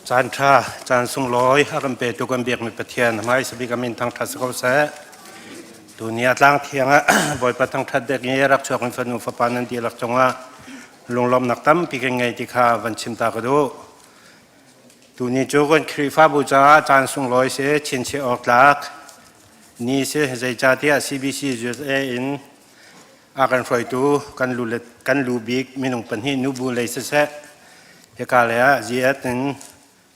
Caan ṭha, caan sunglawi a kan petu kan biakmi Pathian hmaisa bik a min thangṭhat si ko seh. Tuni ah tlang thiang ah Bawipa thangṭhat dek i rak chuak in fanu fapa nan dihlak cungah lunglawmhnak tampi kan ngei ti kha van chim ta ka duh. Tuni cu kan Khrihfabu caah caan sunglawi si, chinchiah awk tlak ni si, zeicahtiah CBC USA in a kan hruaitu kan lu le kan lu bik minung pahnih nubu lei siseh hika lei ah GS in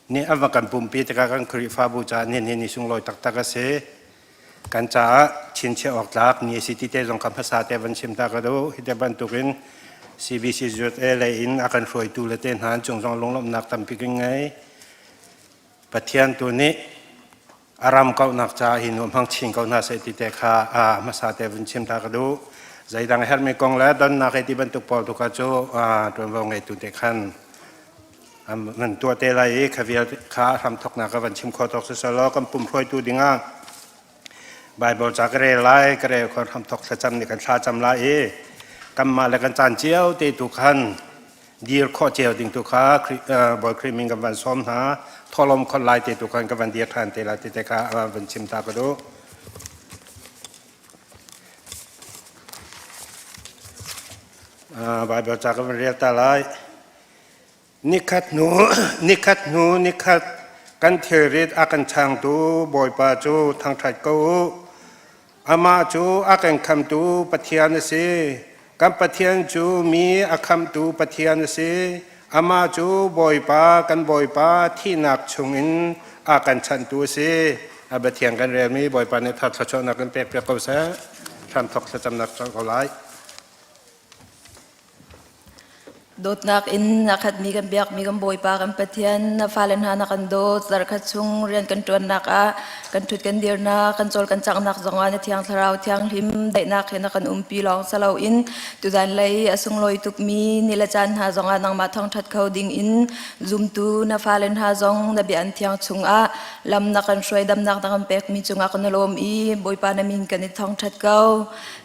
nih an va kan pumpi tikah kan Khrihfabu caah nihin hi ni sunglawi taktak a si. Kan caah chinchiah awk tlak ni a si ti te zong kha hmasa te van chim ta ka duh. Hi te bantukin CBC USA lei in a kan hruaitu le te hna an cung zong lunglawmhnak tampi kan ngei. Pathian tu nih a ram kauhnak caah hi nu hmang chin ko hna seh ti te kha a hmasa te vun chim ta ka duh. Zeidang herhmi kong le donnak hei ti bantuk pawl tu kha cu ṭuanvo ngeitu te khan nan tuah te lai i kha vial kha hramthoknak ka van chim kho tawk siselaw kan pum hruaitu dingah Bible ca ka rel lai ka rel khon hramthok thlacam nih kan thla cam lai i kanmah le kan caan cio te tu khan dir khawh cio ding tu kha Bawi Khrih min kan van sawm hna tholom khon lai te tu khan ka van dir than te lai ti te kha van chim ta ka duh. Bible ca ka van rel ta lai. Nikhat hnu nikhat hnu nikhat kan thilrit a kan changtu Bawipa cu thangṭhat ko u. Amah cu a kan khamtu Pathian a si. Kan Pathian cu mi a khamtu Pathian a si. Amah cu Bawipa kan Bawipa thihnak chungin a kan chanhtu a si. A Pathian kan relmi Bawipa nih thar thluachuahnak kan pekpiak ko seh. Hramthok thlacamnak cang ko lai. Dawtnak in a khatmi kan biakmi kan Bawipa kan Pathian na fale hna na kan dawt zarkhat chung rian kan ṭuannak ah kan ṭhut kan dirnak kan cawl kan canghnak zongah na Thiang Thlarau thianghlim daihnak he na kan umpi lawng si loin tuzan lei a sunglawi tukmi ni le caan hna zongah nangmah thangṭhat kho ding in zumtu na fale hna zong na bia an thiang chungah lam na kan hruai damnak na kan pekmi cungah kan i lawm i Bawipa na min kan i thangṭhat ko.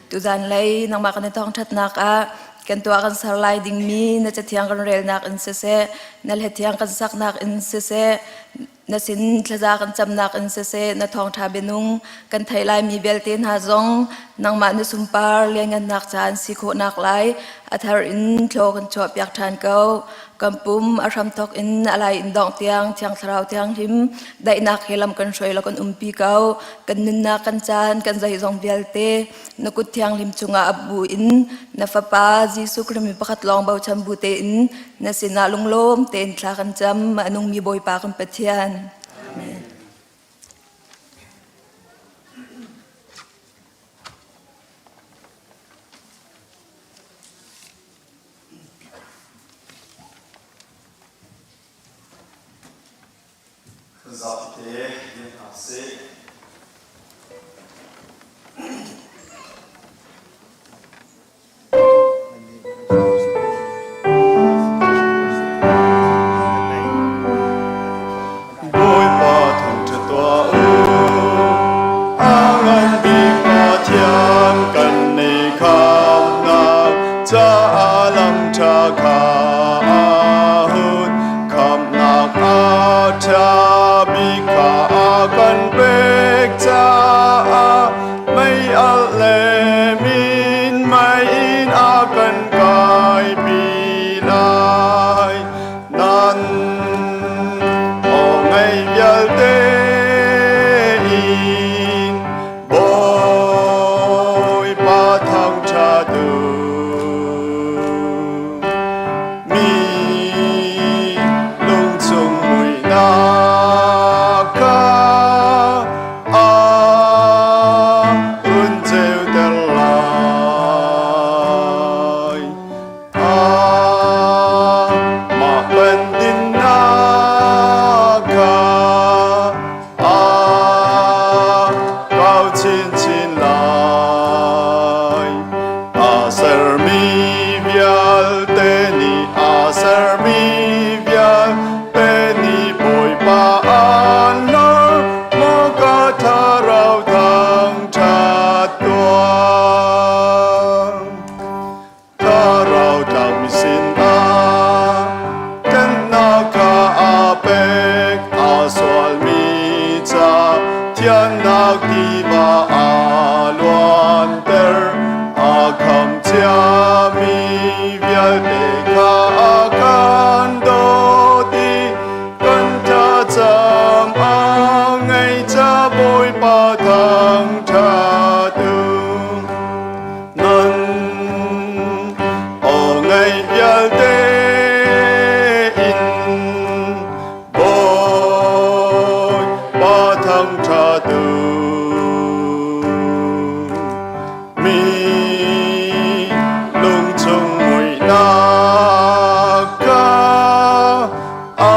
Tuzan lei nangmah kan i thangṭhatnak ah kan tuah kan ser lai dingmi na cathiang kan relnak in siseh, na hlathiang kan saknak in siseh, na sin thlaza kan camnak in siseh, na thawngṭha bianung kan theih laimi vialte hna zong nangmah na sunpar lianngannak ca an si khawhnak lai a thar in thlaw kan chuahpiak ṭhan ko. Kan pum a hramthawk in a lai in dongh tiang Thiang Thlarau Thianghlim daihnak he lam kan hruai law kan umpi ko. Kan nunnak kan caan kan zeizong vialte na kut thianghlim cungah ap bu in na Fapa Jesuh Khrih mi pakhat lawng bochan bu tein na sinah lunglawm tein thla kan cam a nungmi Bawipa kan Pathian. Amen. Zapi te dir hna sih. Bawipa thangṭhat tuah u, a ngan bik Pathian kan i khamnak caah lam ṭha kha a hun. Khamhnak a ṭha bik kha a kan pek caah mei alh le minmei in a kan kaipi lai. Nan aw ngei vialte in Bawipa thangṭhat u. Mi lungchung muihnak kha a hun ceuter lai. Amah bandinnak kha a kau chinchin lai. A sermi vialte nih a sermi vialte nih Bawipa an lor maw ka thlarau thangṭhat tuah. Thlarau tlangmi sinah tlennak kha a pek. mi vialte kha a kan dawt i kan thlacam a ngei ca Bawipa thangṭhat u. Nan aw ngaih vialte in Bawipa thangṭhat u. Mi lungchung muihnak kha a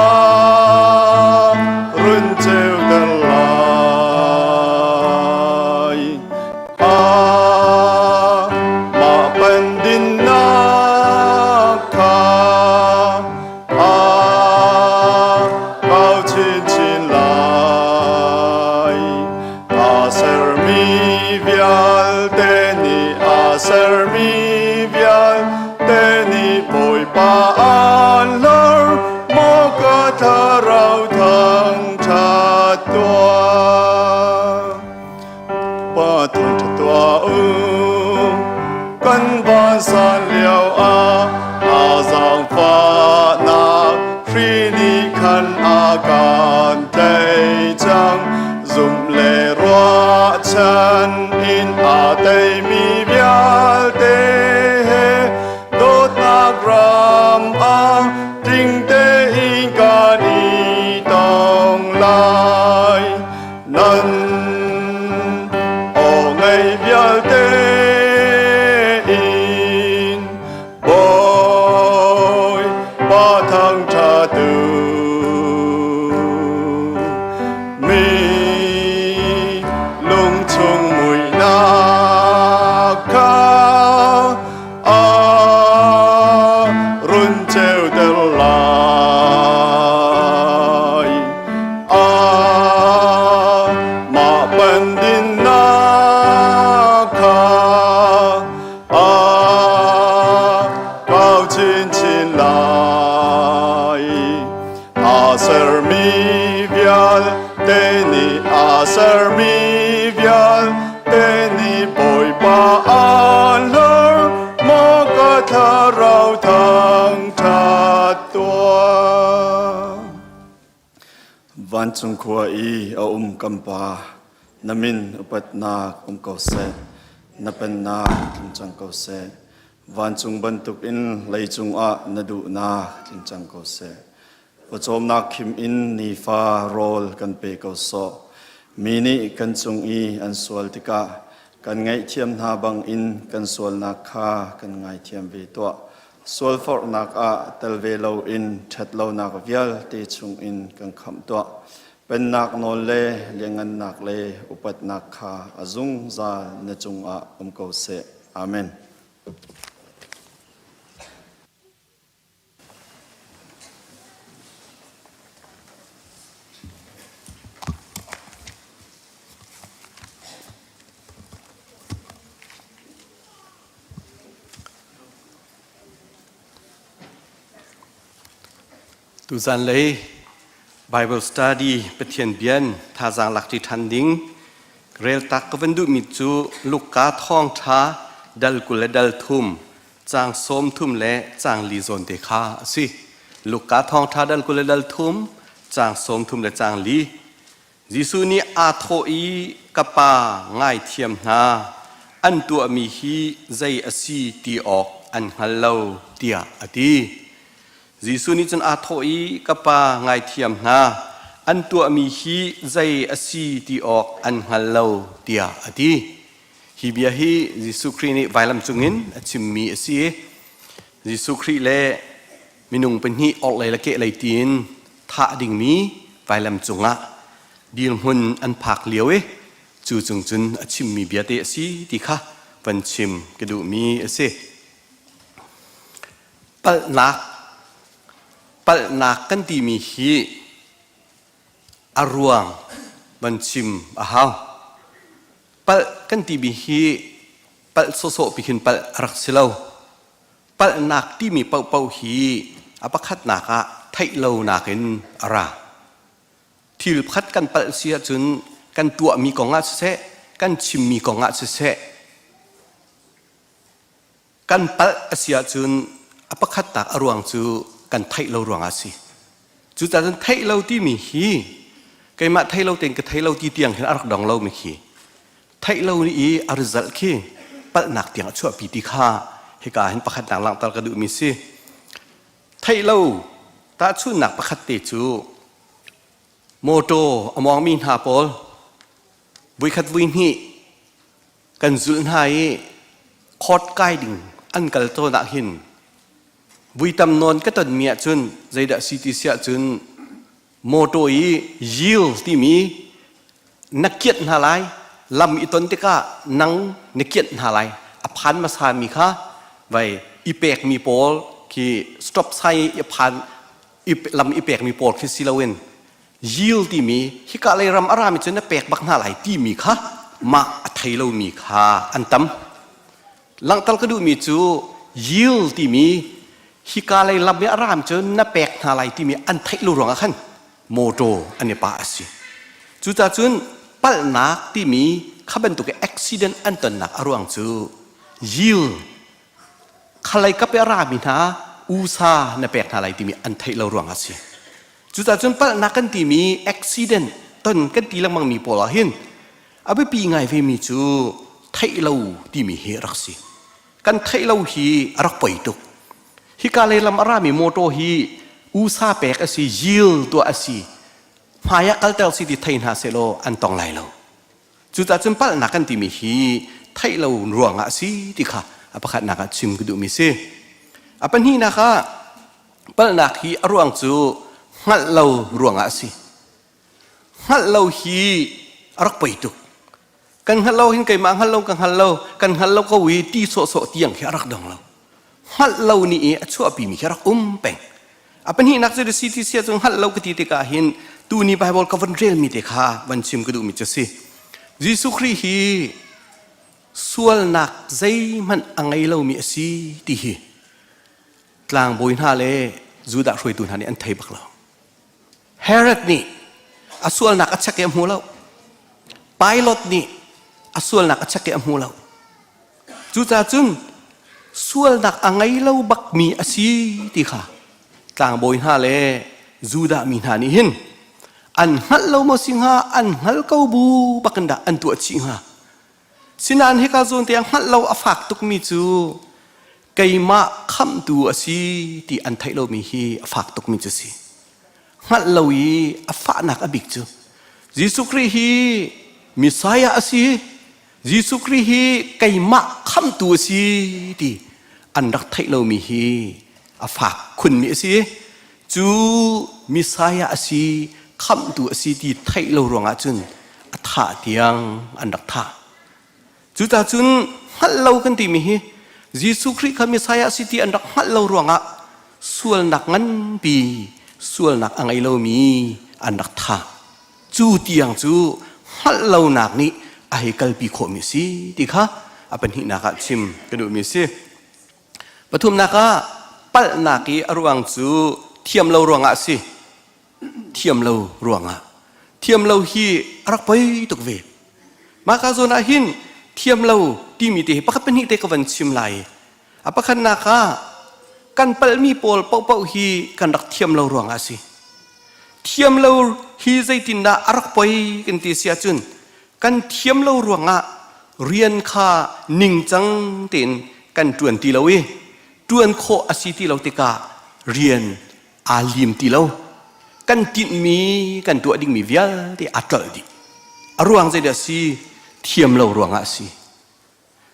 run ceuter lai. Amah pandinnak kha a kau chinchin lai. A sermi vialte nih a sermi vialte nih Bawipa an lar maw ka thlarau thangṭhat tuah. Pa thangṭhat tuah u kan vansan lio ah a zaangfahnak hri nih khan a kan tei cang zumh le ruahchan in a teimi vialte he dawtnak ram ah tling tein kan i tong lai Nan aw ngei vialte in Bawipa thangṭhat u. Mi lungchung muihnak kha a run ceuter lai. Amah pandinnak kha a kau chinchin lai. A sermi vialte nih a sermi vialte nih Bawipa an hlor maw ka thlarau thangṭhat tuah. Vancung khua i a um kan Pa, na min upatnak um ko seh, na pennak tlung cang ko seh. Vancung bantukin leicung ah na duhnak tling cang ko seh. Pawcawmnak khim in nifa rawl kan pe ko sawh. Mi nih kan cung i an sual tikah kan ngaihthiam hna bangin kan sualnak kha kan ngaithiam ve tuah. Sualforhnak ah tel ve loin ṭhatlonak vialte chungin kan khamh tuah. Pennak nawl le lianhngannak le upatnak kha a zungzal na cungah um ko seh. Amen. Tuzan lei Bible study Pathian bian thazaang lakṭi ṭhan ding rel tak ka van duhmi cu Luka thawngṭha dal 20 le dal thum caang 30 le caang li zawn te kha a si. Luka thawngṭha dal 20 le dal thum caang 30 le caang li. Jesuh nih aa thawh i ka Pa ngaithiam hna, an tuahmi hi zei a si ti awk an hngal lo tiah a ti. Jesuh nih cun aa thawh i ka Pa ngaithiam hna, an tuahmi hi zei a si ti awk an hngal lo tiah a ti. Hi bia hi Jesuh Khrih nih vailam cungin a chimmi a si i Jesuh Khrih le minung pahnih orhlei le kehlei tiin thah dingmi vailam cungah dirhmun an phak lio i cu cung cun a chimmi bia te a si ti kha van chim ka duhmi a si. Palhnak palhnak kan timi hi a ruang van chim a hau. Palh kan timi hi palh sawsawh pi khin palh a rak si lo. Palhnak timi paohpaoh hi a pakhatnak ah theih lonak in a ra. Thil pakhat kan palh si ahcun kan tuahmi kong ah siseh, kan chimmi kong ah siseh, Kan palh a si ahcun a pakhatnak a ruang cu kan theih lo ruangah a si. Cucaah cun theih lo timi hi keimah thei lo tein ka thei lo ti tiang hin a rak dong lomi khi theih lo i a result khi palhnak tiang a chuahpi ti kha hika hin pakhatnak langhter ka duhmi si. Theih lo tahchunhnak pakhat te cu mawṭaw a mawngmi hna pawl voikhat voihnih kan zulh hna i court kai ding an kal tawn ah hin vui tam nawn ka tonmi ahcun zeidah si ti si ahcun mawṭaw i yield timi na kianh hna lai lam i ton tikah nang na kianh hna lai a phan hmasa mi kha vai i pekmi pawl khi stop sign i phan lam i pekmi pawl khi si loin yield timi hika lei ram a rami cu na pek bak hna lai timi kha mah a thei lomi kha an tam. Langhter ka duhmi cu yield timi hika lei lam i a ram cu na pek hna lai timi an theih lo ruangah khan motor an i pah a si. Cucaah cun palhnak timi kha bantuk accident an tonnak a ruang cu yield khalei kap i a rami hna usa na pek hna lai timi an theih lo ruangah a si. Cucaah cun palhnak kan timi accident ton kan ti lengmang mi pawl ah hin a biapi ngai vemi cu theih lo timi hi a rak si. Kan theih lo hi a rak poi tuk. Hika lei lam a rami motor hi usa pek a si, yield tuah a si, hmai ah kalter si ti thei hna sehlaw an tong lai lo. Cucaah cun palhnak kan timi hi theih lo ruangah a si ti kha a pakhatnak ah chim ka duhmi si. A pahnihnak ah palhnak hi a ruang cu hngalh lo ruangah a si. Hngalh lo hi a rak poi tuk. Kan hngalh lo hin keimah hngalh lo ka hngal lo, kan hngal lo ko i ti sawhsawh tiang khi a rak dong lo. Hngalh lo nih i a chuahpimi khi a rak um peng. A pahnihnak cu CTC ah cun hngalh lo ka ti tikah hin tuni Bible ka von relmi te kha van chim ka duhmi cu si. Jesuh Khrih hi sualnak zeihmanh a ngei lomi a si ti hi tlangbawi hna le Judah hruaitu hna nih an thei bak lo. Herod nih a sualnak a chek i a hmu lo. Pilate nih a sualnak a chek i a hmu lo. Cucaah cun sualnak a ngei lo bakmi a si ti kha tlangbawi hna le Judah mi hna nih hin an hngalh lo maw si hnga an hngal ko bu bakin dah an tuah chih hnga. Sinain hika zawn te ah hngalh lo a fak tukmi cu keimah khamhtu a si ti an theih lomi hi a fak tukmi cu si. Hngalh lo i a fahnak a bik cu Jesuh Khrih hi Messiah a si Jesuh Khrih hi keimah khamhtu a si ti an rak theih lomi hi a fak khunmi a si. Cu Messiah a si, khamhtu a si ti theih lo ruangah cun a thah tiang an rak thah. Cucaah cun hngalh lo kan timi hi Jesuh Khrih kha Messiah a si ti an rak hngalh lo ruangah sualnak nganpi, sualnak a ngei lomi an rak thah. Cu tiang cu hngalh lonak nih a hei kalpi khawhmi a si ti kha a pahnihnak ah chim ka duhmi a si. Pathumnak ah palhnak i a ruang cu thiam lo ruangah a si. Thiam lo ruangah. Thiam lo hi a rak poi tuk ve. Mah ka zawn ah hin thiam lo timi te hi pakhat pahnih te ka van chim lai. A pakhatnak ah kan palhmi pawl paohpaoh hi kan rak thiam lo ruangah a si. Thiam lo hi zeitindah a rak poi kan ti si ahcun kan thiam lo ruangah rian kha ningcang tein kan ṭuan ti lo i ṭuan khawh a si ti lo tikah rian aa lim ti lo. Kan tinhmi kan tuah dingmi vialte aa tlolh dih. A ruang zeidah a si? Thiam lo ruangah a si.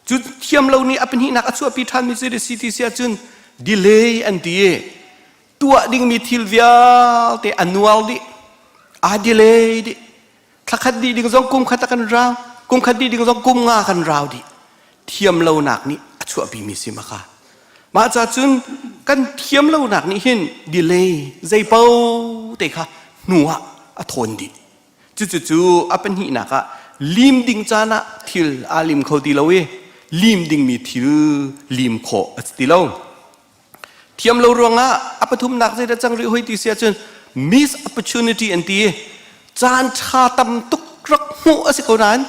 Cu thiam lo nih a pahnihnak a chuahpi ṭhanmi cu si ti si ahcun delay an ti i tuah dingmi thil vialte a nual dih aa delay dih thlakhat dih ding zong kum khat a kan rau kum khat dih ding zong kum nga kan rau dih thiam lonak nih a chuahpi mi si maka mah ca cun kan thiam lonak nih hin delay zeipo te kha hnu ah a thawn dih Cucu a pahnihnak ah lim ding caan ah thil aa lim kho ti lo i lim dingmi thil lim khawh a si ti lo. Thiam lo ruangah a pathumnak zeidah cang rih hoi ti si ahcun miss opportunity an ti i caan ṭha tam tuk rak hmuh a si ko nain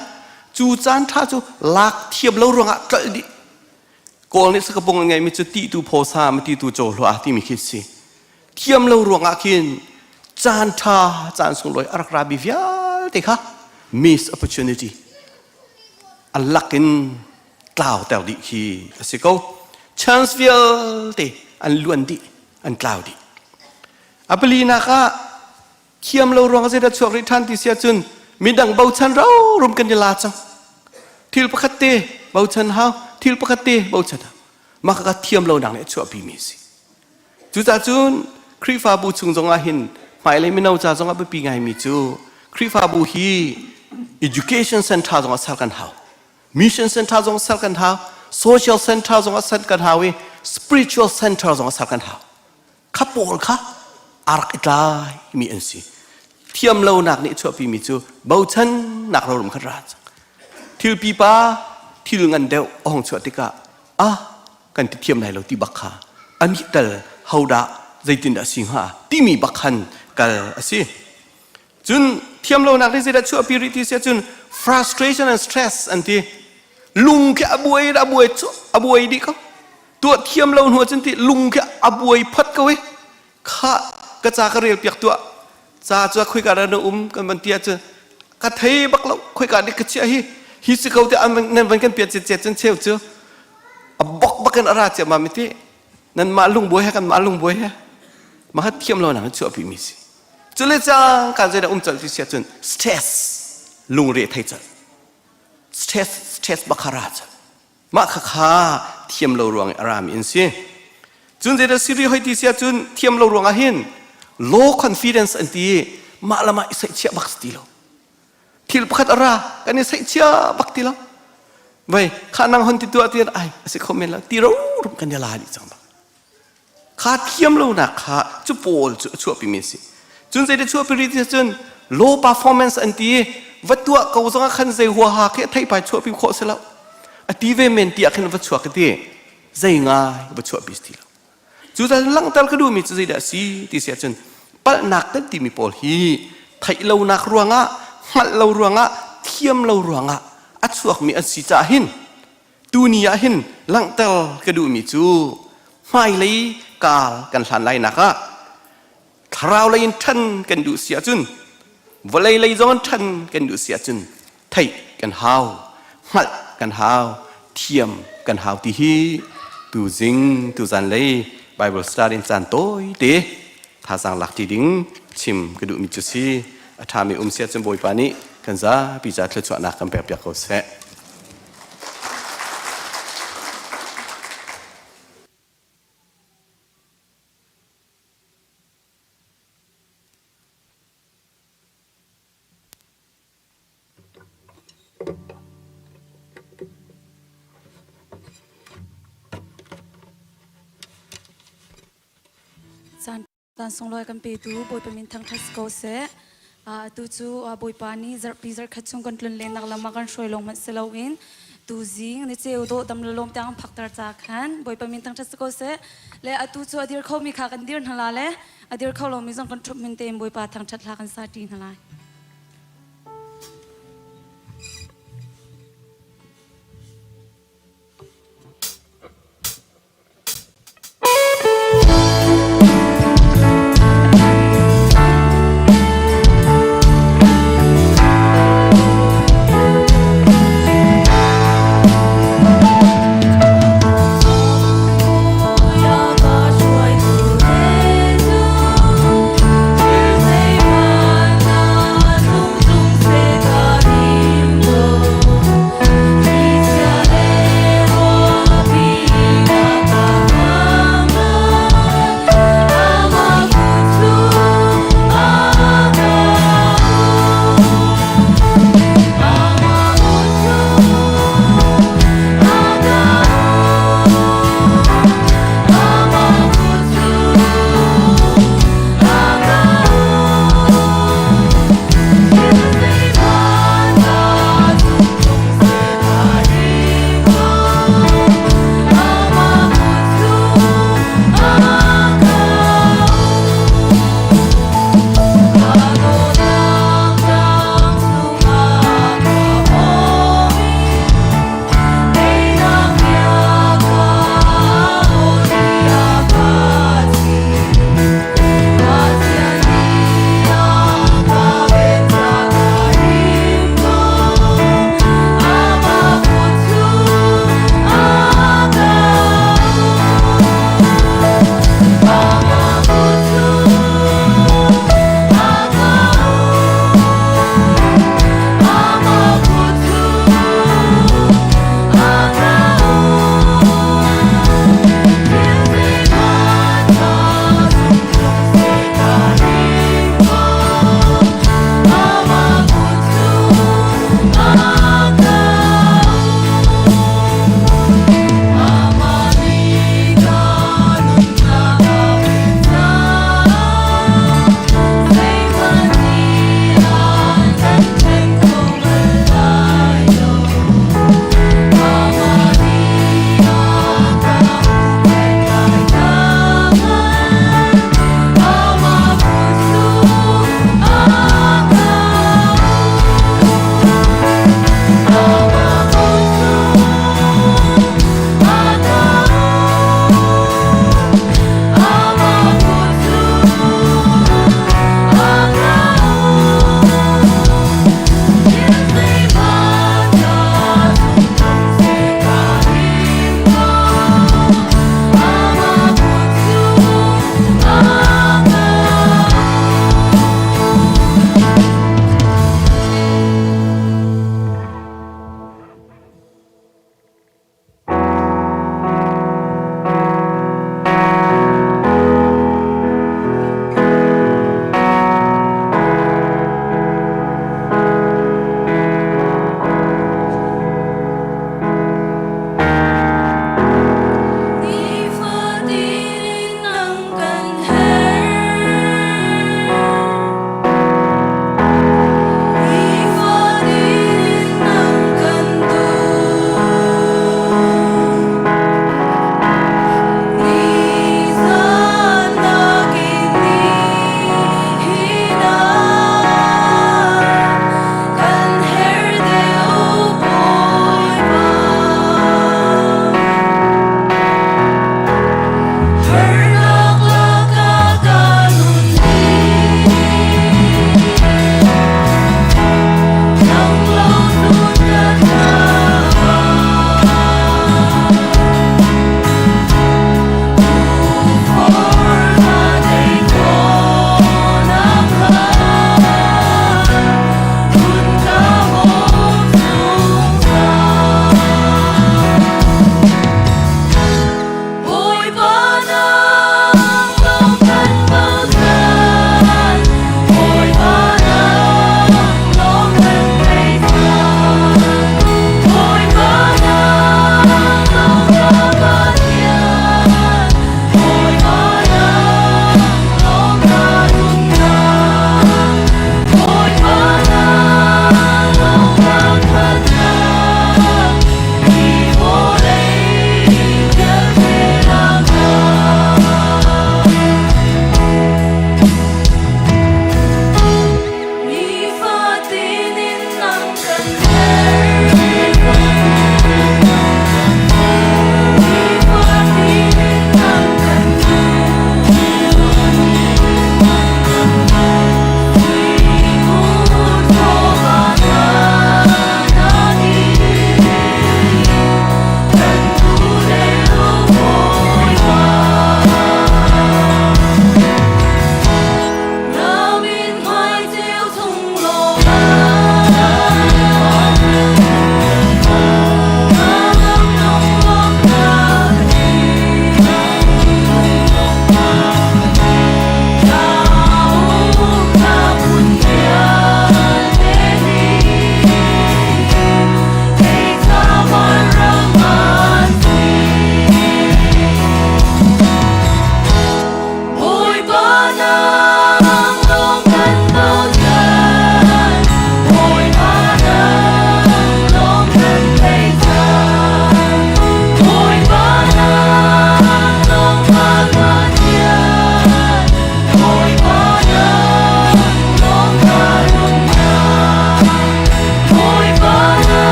cu caan ṭha cu lak thiam lo ruangah tlolh dih. Kawl nih sakapung an ngeihmi cu tihtu phawsa ma titu cawhlua timi khi si. Thiam lo ruangah khin caan ṭha caan sunglawi a rak ra bi vialte kha miss opportunity a lakin tlau ter dih khi a si ko. Chance vialte an luan dih, an tlau dih. A palinak ah thiam lo ruang zeidah chuak rih ṭhan ti si ahcun midang bochan rorum kan i la cang. Thil pakhat te bochan hau, thil pakhat te bochan hau. Mah ka thiam lo nak nih a chuahpi mi a si. Cucaah cun Khrihfabu chung zongah hin hmailei mino ca zongah biapi ngaimi cu Khrihfabu hi education center zongah ser kan hau. Mission center zong ser kan hau. Social center zongah ser kan hau i spiritual center zongah ser kan hau. Kha pawl kha a rak i tlai mi an si. Thiam lonak nih chuahpi mi cu bochannak rorum kha ra cang. Thil pipa thil ngan deuh a hong chuah tikah ah kan ti thiam lai lo ti bak kha anih tal hodah zeitindah si hnga timi bak khan kal a si. Cun thiam lonak nih zeidah chuahpi rih ti si ahcun frustration and stress an ti. Lung khi a buai a buai a buai dih ko. Tuah thiam lo hnu ahcun ti lung khi a buai phat ko i kha ka ca ka rel piak tuah ca cu khoika dah na um kan van ti ahcun ka thei bak lo khoika nih ka chiah hi hi si ko te an nan van kan piat cet cun cheu cu a bok bak in a ra cia ma mi ti nan mah lungbuai he kan mah lungbuai he mah thiam lo nak chuah pi mi si cu le cang kan zeidah um cal ti sia cun stress lungre thei cal stress stress bakhara cal Mah khakha thiam lo ruang i a rami an si. Cun zeidah siri hoi ti si ahcun thiam lo ruangah hin low confidence an ti i mah le mah i saihchiah bak si ti lo. Thil pakhat a ra kan i saihchiah bak ti lo. Vai kha nang hon ti tuah ti ai a si kho men lo ti ro rum kan i la dih cang bak. Kha thiam lonak kha cu pawl cu a chuahpi mi a si. Cun zeidah chuahpi rih ti cun low performance an ti i va tuah ko zongah khan zei huaha khi a theipai chuahpi khawh si lo. A ti ve men ti ah khin va chuak ti zei ngai va chuahpi ti lo. Cu langhter ka duhmi cu zeidah a si ti si ahcun palhnak kan timi pawl hi theih lonak ruangah hngalh lo ruangah thiam lo ruangah a chuakmi an si caah hin Tuni ah hin langhter ka duhmi cu hmailei kaal kan hlan lainak ah thlarau lei in ṭhan kan duh si ahcun vawlei lei zong in ṭhan kan duh si ahcun theih kan hau, hngalh kan hau, thiam kan hau ti hi tuzing tuzan lei Bible study in caan tawite thazaang lak ṭi ding chim ka duhmi cu si. A ṭhami um si ahcun Bawipa nih kan zapi ca thluachuahnak kan pekpiak ko seh. Caan sunglawi kan petu Bawipa min thangṭhat si ko seh. Atu cu Bawipa nih zarhpi zarhkhat chung kan tlun lennak lam ah kan hruai lawng hmanh si loin tuzing ni ceu dawh dam le lawm tiang an phakter ca khan Bawipa min thangṭhat si ko seh. Le atu cu a dir khomi kha kan dir hna la le a dir kho lomi zong kan ṭhup min tein Bawipa thangṭhat hla kan sa ṭi hna lai.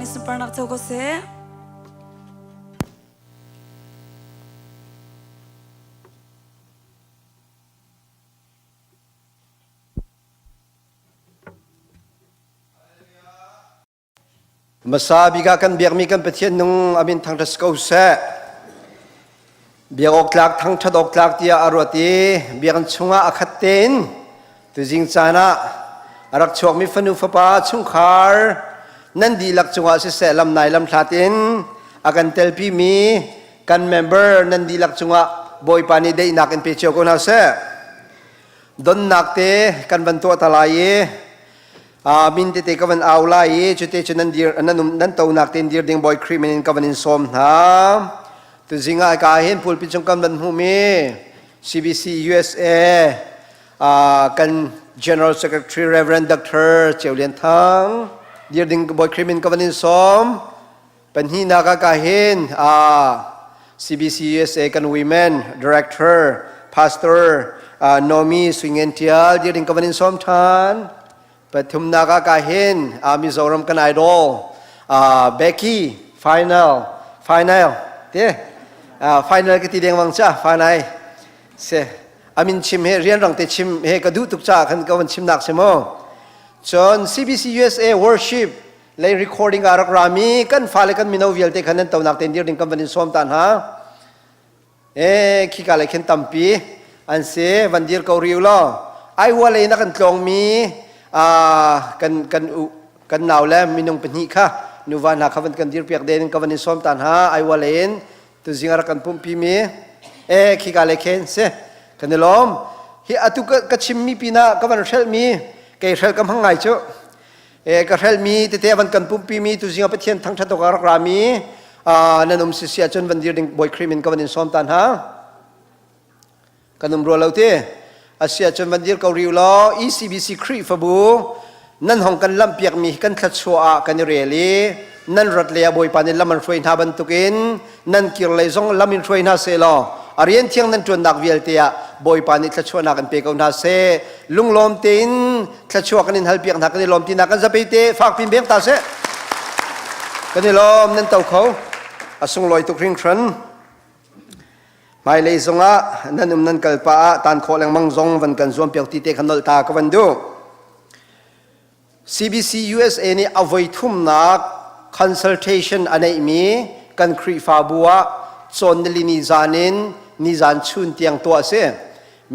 nih sunparnak co ko seh. Hmasa bik ah kan biakmi kan Pathian nung a min thangṭhat si ko seh. Biak awk tlak thangṭhat awk tlak tiah a ruat i biakinn chungah a khat tein tuzing caan ah a rak chuakmi fanu fapa chungkhar nan dihlak cungah siseh lamnai lamhlat in a kan telpimi kan member nan dihlak cungah Bawipa nih daihnak in pe cio ko hna seh. Donnak te kan van tuah ta lai i min tete ka van au lai i cute cu nan dir nan um nan tonak tein dir ding Bawi Khrih min in ka van in sawm hna. Tuzing ah ka hin pulpit chung kan van hmuhmi CBC USA kan General Secretary Reverend Dr. Ceu Lian Thang dir ding Bawi Khrih min ka van in sawm. Pahnihnak ah ka hin CBC USA kan Women Director Pastor Nomi Suingen Tial dir ding ka van in sawm than. Pathumnak ah ka hin Mizoram kan idol Becky final final te final ka ti deng wang cha final se amin chim he rian rang te chim he ka duh tuk cha khan ka van chim nak se mo cun CBC USA worship lei recording ah rak rami kan fale kan mino vialte khan nan tonak tein dir ding kan van in sawm ta hna e khika lei khin tampi an si van dir ko riu law ai hua lei na kan tlawng mi kan kan u kan nau le minung pahnih kha nuva hna kha van kan dir piak den ka van in sawm ta hna ai hua lei in tuzing a rak kan pumpi mi e khika lei khen si kan i lawm hi atu ka chim mi pinah ka van hrelh mi kei hrelh ka hmang ngai cu E ka hrelmi tete van kan pumpi mi tuzing ah Pathian thangṭhat awk ah rak rami nan um si si ahcun van dir ding Bawi Khrih min ka van in sawm ta hna. Kan um rua lo ti. Asi ahcun van dir ko riu law ECBC Khrihfabu nan hong kan lamhpiak mi kan thluachuah ah kan i rel i nan rat le ah Bawipa nih lam an hruai hna bantukin nan kir lei zong lam in hruai hna seh law a rian thiang nan ṭuannak vialte ah Bawipa nih thluachuahnak in pe ko hna seh. Lunglawm tein thluachuah kan in halpiak hna kan i lawm tinak kan zapei te fak pin beng ta seh. Kan i lawm nan to kho. A sunglawi tuk hringhran. Hmailei zongah nan um nan kal pa ah tan khawh lengmang zong van kan zuam piak ti te khan nolh ta ka van duh. CBC USA nih a voi thumnak consultation a neihmi kan Khrihfabu ah cawn nilini zan in nizan chun tiang tuah a si.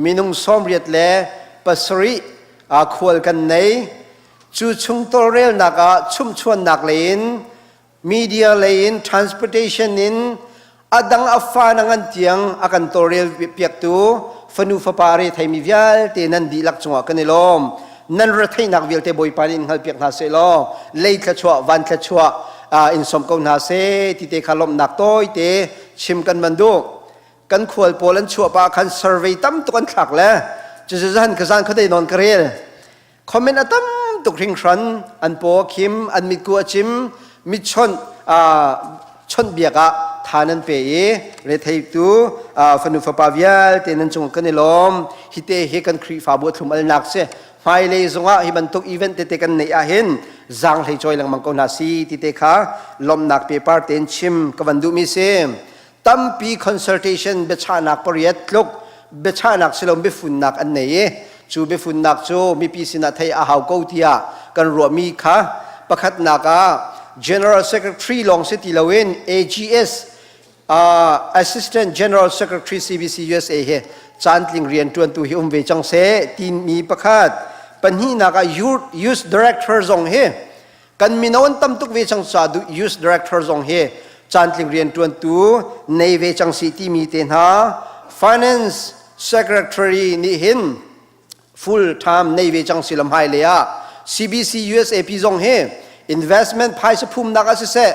Minung 87 khual kan nei. Cu chung tawlrelnak ah chumhchuannak lei in media lei in transportation in a dang a fa na ngan tiang a kan tawlrel piaktu fanu fapa re theimi vialte nan dihlak cungah kan i lawm nan retheihnak vialte bawipa nih in hngalpiak hna seh law lei thluachuah van thluachuah in som ko hna seh ti te kha lawmhnak tawite chim kan man duh kan khual pawl an chuah pa khan survey tam tuk an thlak le cucu zan ka zan khuadei nawn ka rel Comment a tam tuk hringhran an paw a khim an mitku a cim mitchawnh chawnhbiak ah tha nan pe i retheitu fanu fapa vialte nan cung kan i lawm hite hi kan Khrihfabu a thlum alnak si hmailei zongah hi bantuk event tete kan neih ahhin zaang hlei cawi lengmang ko hna si ti te kha lawmhnak paper tein chim ka van duhmi si tampi consultation biachahnak pariat tluk biachahnak silom biafunnak an nei i cu biafunnak cu mipi sinah theih a hau ko tiah kan ruahmi kha pakhatnak ah General Secretary lawng si ti loin AGS Assistant General Secretary CBC USA he caantling rian ṭuantu hi um ve cang seh timi pakhat pahnihnak ah Youth Director zong hi Kan mino an tam tuk ve cang ca youth director zong hi caantling rianṭuantu nei ve cang si timi te hna finance secretary nih hin full time nei ve cang si lam hai le ah CBC USAP zong hi investment phaisa phumnak ah siseh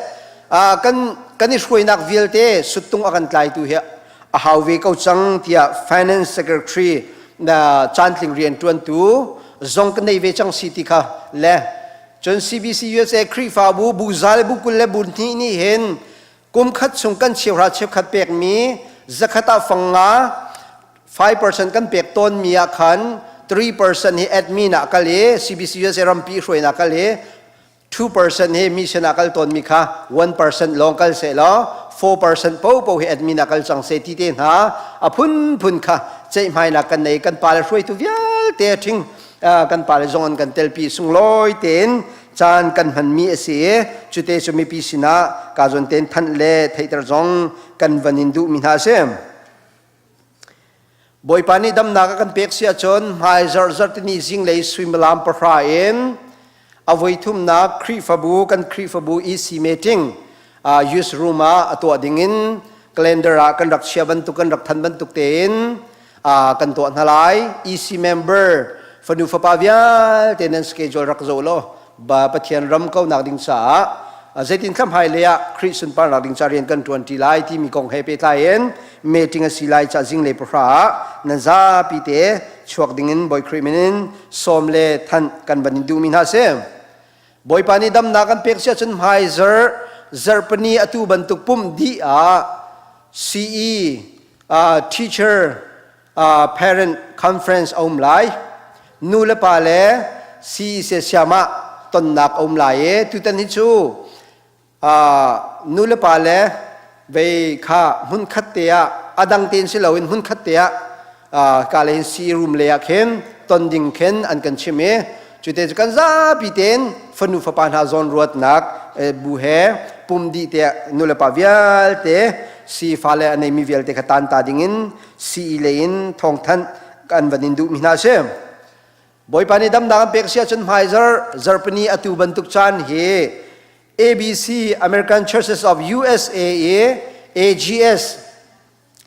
kan kan i hruainak vialte suttung a kan tlaitu hi a hau ve ko cang tiah finance secretary na caantling rianṭuantu zong kan nei ve cang si ti kha le Cun CBC USA Khrihfabu bu za le bu 20 le bu hnih nih hin kum khat chung kan cheuhra cheukhat pekmi zakhat ah fang nga 5% kan pek tawnmi ah khan 3% hi admin ah kal i CBC USA rampi hruainak kal i 2% hi mission ah kal tawnmi kha 1% lawng kal seh law 4% popo hi admin ah kal cang seh ti te hna a phunphun kha ceihmainak kan nei. Kan pale hruaitu vialte ṭhing kan pale zong an kan telpi, sunglawi tein caan kan hmanmi a si i cute cu mipi sinah ka zawn tein thanh le theihter zong kan van in duhmi hna a si. Bawipa nih damnak a kan pek si ahcun hmai zarh zarhtini zinglei suimilam 10 in a voithumnak Khrihfabu kan Khrihfabu EC meeting youth room ah a tuah ding in calendar ah kan rak chia bantuk, kan rak than bantuk tein kan tuah hna lai. EC member fanu fapa vialte nan schedule rak zoh law ba Pathian ram kaunak ding caah zeitin thlam hai le ah Khrih sunparnak ding ca rian kan ṭuan ṭi lai timi kong he pehtlai in meeting a si lai ca zinglei 10 ah nan zapi te chuak ding in Bawi Khrih min in sawm le thanh kan van in duhmi hna si. Bawipa nih damnak kan pek si ahcun hmaizarh zarhpini atu bantuk pumh dih ah CE teacher parent conference a um lai, nu le pa le CE siamah tonnak a um lai i tutan hi cu nu le pa le vei kha hmun khat te ah a dang tein si loin hmun khat te ah ka le hin CE room le ah khin ton ding khin an kan chim i cute cu kan zapi tein fanu fapa hna zawn ruatnak bu he pum dih te nu le pa vialte si fale a neimi vialte kha tan ta ding in CE lei in thawngthanh kan van in duhmi hna si. Bawipa nih damnak an pek si ahcun hmaizarh zarhpini atu bantuk caan hi ABC American Churches of USA i AGS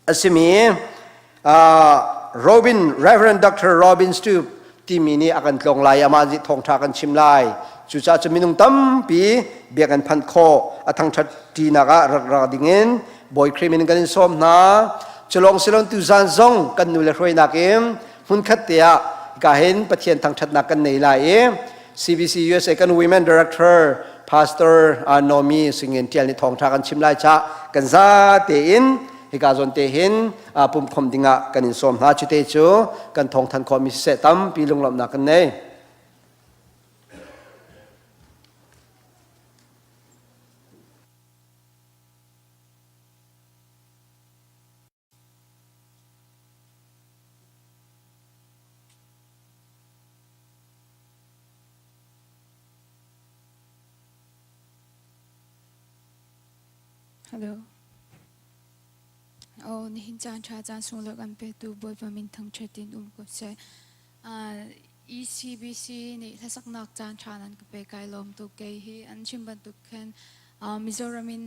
a simi Robin Reverend Dr. Robin Stoop timi nih a kan tlawng lai, amah nih thawngṭha kan chim lai. Cucaah cu minung tampi biak an phanh khawh a thangṭhat ṭinak ah rak ra dingin Bawi Khrih min kan in sawm hna. Culawng silon tuzan zong kan nu le hruainak in hmunkhat te ah ka hin Pathian thangṭhatnak kan nei lai i CBC USA kan Women Director Pastor Nomi Singin Tial nih thawngṭha kan chim lai cha kan za tein hika zawn te hin pumkhom dingah kan in sawm hna. Cute cu kan thawngthan khawhmi siseh tampi lunglawmhnak kan nei. Hello. Oh, nihin caan ṭha caan sunglawi kan petu Bawipa min thangṭhat in um ko seh. ECBC nih hlasaknak caan ṭha nan ka pe, kai lawm tuk. Kei hi an chim bantuk khan Mizoram in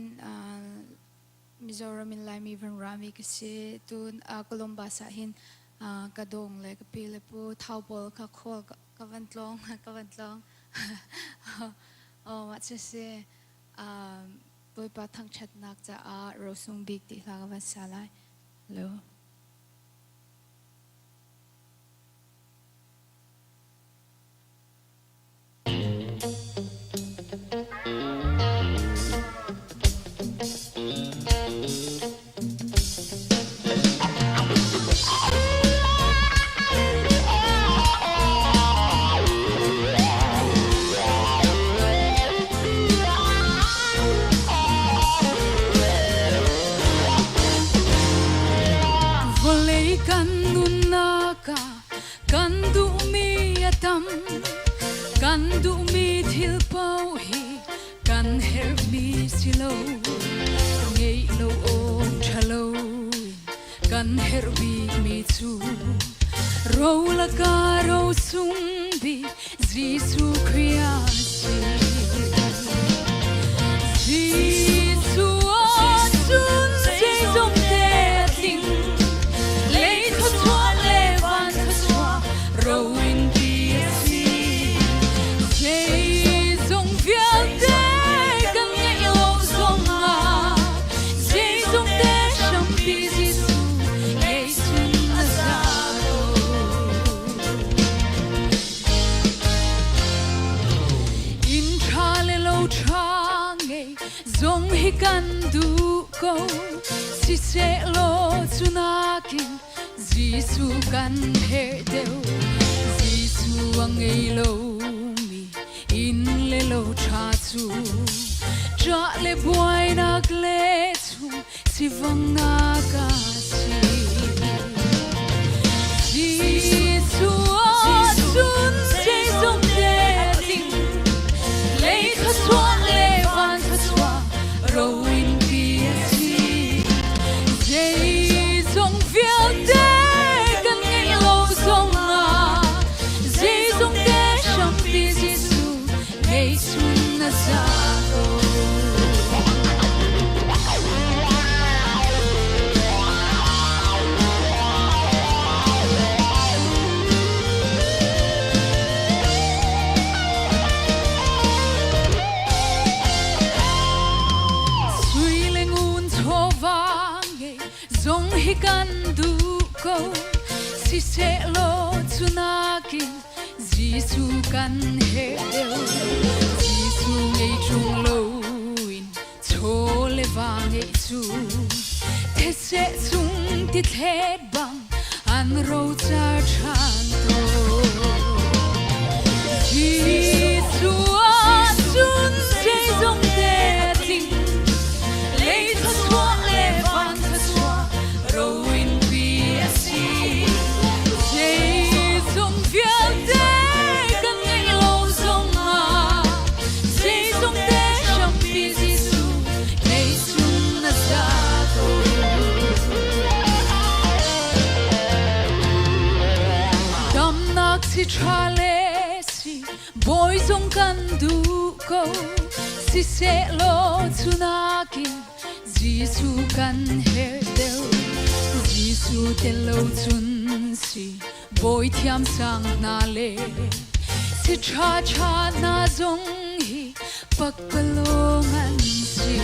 Mizoram in Laimi van rami ka si. Tun Columbus ah hin ka dong le ka pi le pu thau pawl kha khual ka van tlawng ka van tlawng. Oh, mah cu si. Bawipa thangṭhatnak caah rosung bik ti hla ka van sa lai. Hello. Vawlei kan nunnak ah kan duhmi a tam, kan duhmi thil paoh hi kan herhmi si lo. Ngeih lo awk ṭha lo in kan herh bikmi cu ro laka ro sung bik Jesuh Khrih a si. Jesuh ahcun zeizong te a tling, lei thluachuah le van thluachuah ro in ti a si. Zeizong vialte kan ngeih lo zongah zeizong te hrampi Jesuh ngeihchun a za ko. Inn ṭha le lo ṭha ngei zong hi kan duh ko, sisehlaw cu nakin Jesuh kan herh deuh. Jesuh a ngei lomi inn le lo. lo ṭha cu ṭah le buainak le chung sivanghnak a si. Jesuh ahcun zeizong te a tling, lei thluachuah le van thluachuah ro in pi a si. Zeizong vialte kan ngeih lo zongah zeizong te hrampi Jesuh ngeihchun a za ko. Sui le ngun chawva ngei zong hi kan duh ko sisehlaw cu nakin Jesuh kan herh deuh. Jesuh ngei ṭung loin chaw le va ngeih cu thetse chung ti thlet bang an rocar ṭhan tawn. Jesuh ahcun zeizong te a tling, lei thluachuah le van thluachuah ro in pi a si. Zeizong vialte kan ngeih lo zongah zeizong te hrampi Jesuh ngeihchun a za ko. Damnak si ṭha le si bawi zong kan duh ko sisehlaw cu nakin Jesuh kan herh deuh. Jesuh tel lo cun si bawi thiam sang hna le si ṭha ṭha hna zong hi pakpalawng an si.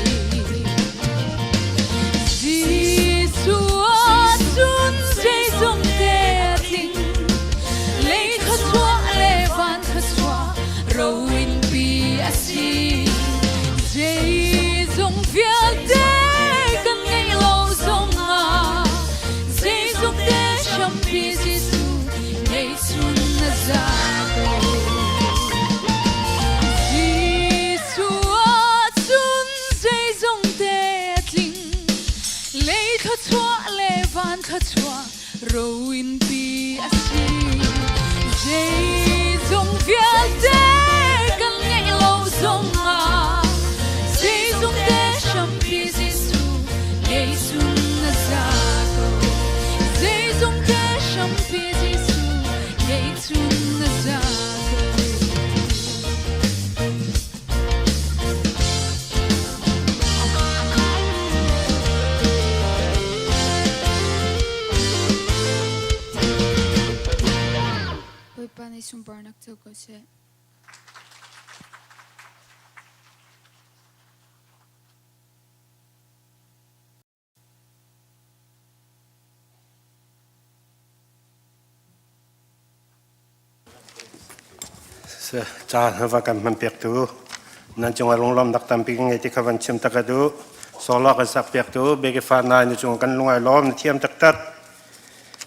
Jesuh ahcun zeizong te a tling, lei thluachuah le van thluachuah ro in pi a si. Zeizong vialte kan ngeih lo zongah zeizong te hrampi Jesuh ngeihchun a za ko. Jesuh ahcun zeizong te a tling, lei thluachuah le van thluachuah ro in pi a si. Zeizong vialte kan ngeih lo zongah zeizong te hrampi Jesuh ngeihchun a za ko. Zeizong te hrampi Jesuh ngeihchun a za ko. Bawipa nih sunparnak co ko seh. Caan va kan hman piak tu nan cungah lunglawmnak tampi ka ngei ti kha van chim tak ka duh. Solo kan sak piak tu Beke fa nai na cung kan lungai lawm na thiam taktak.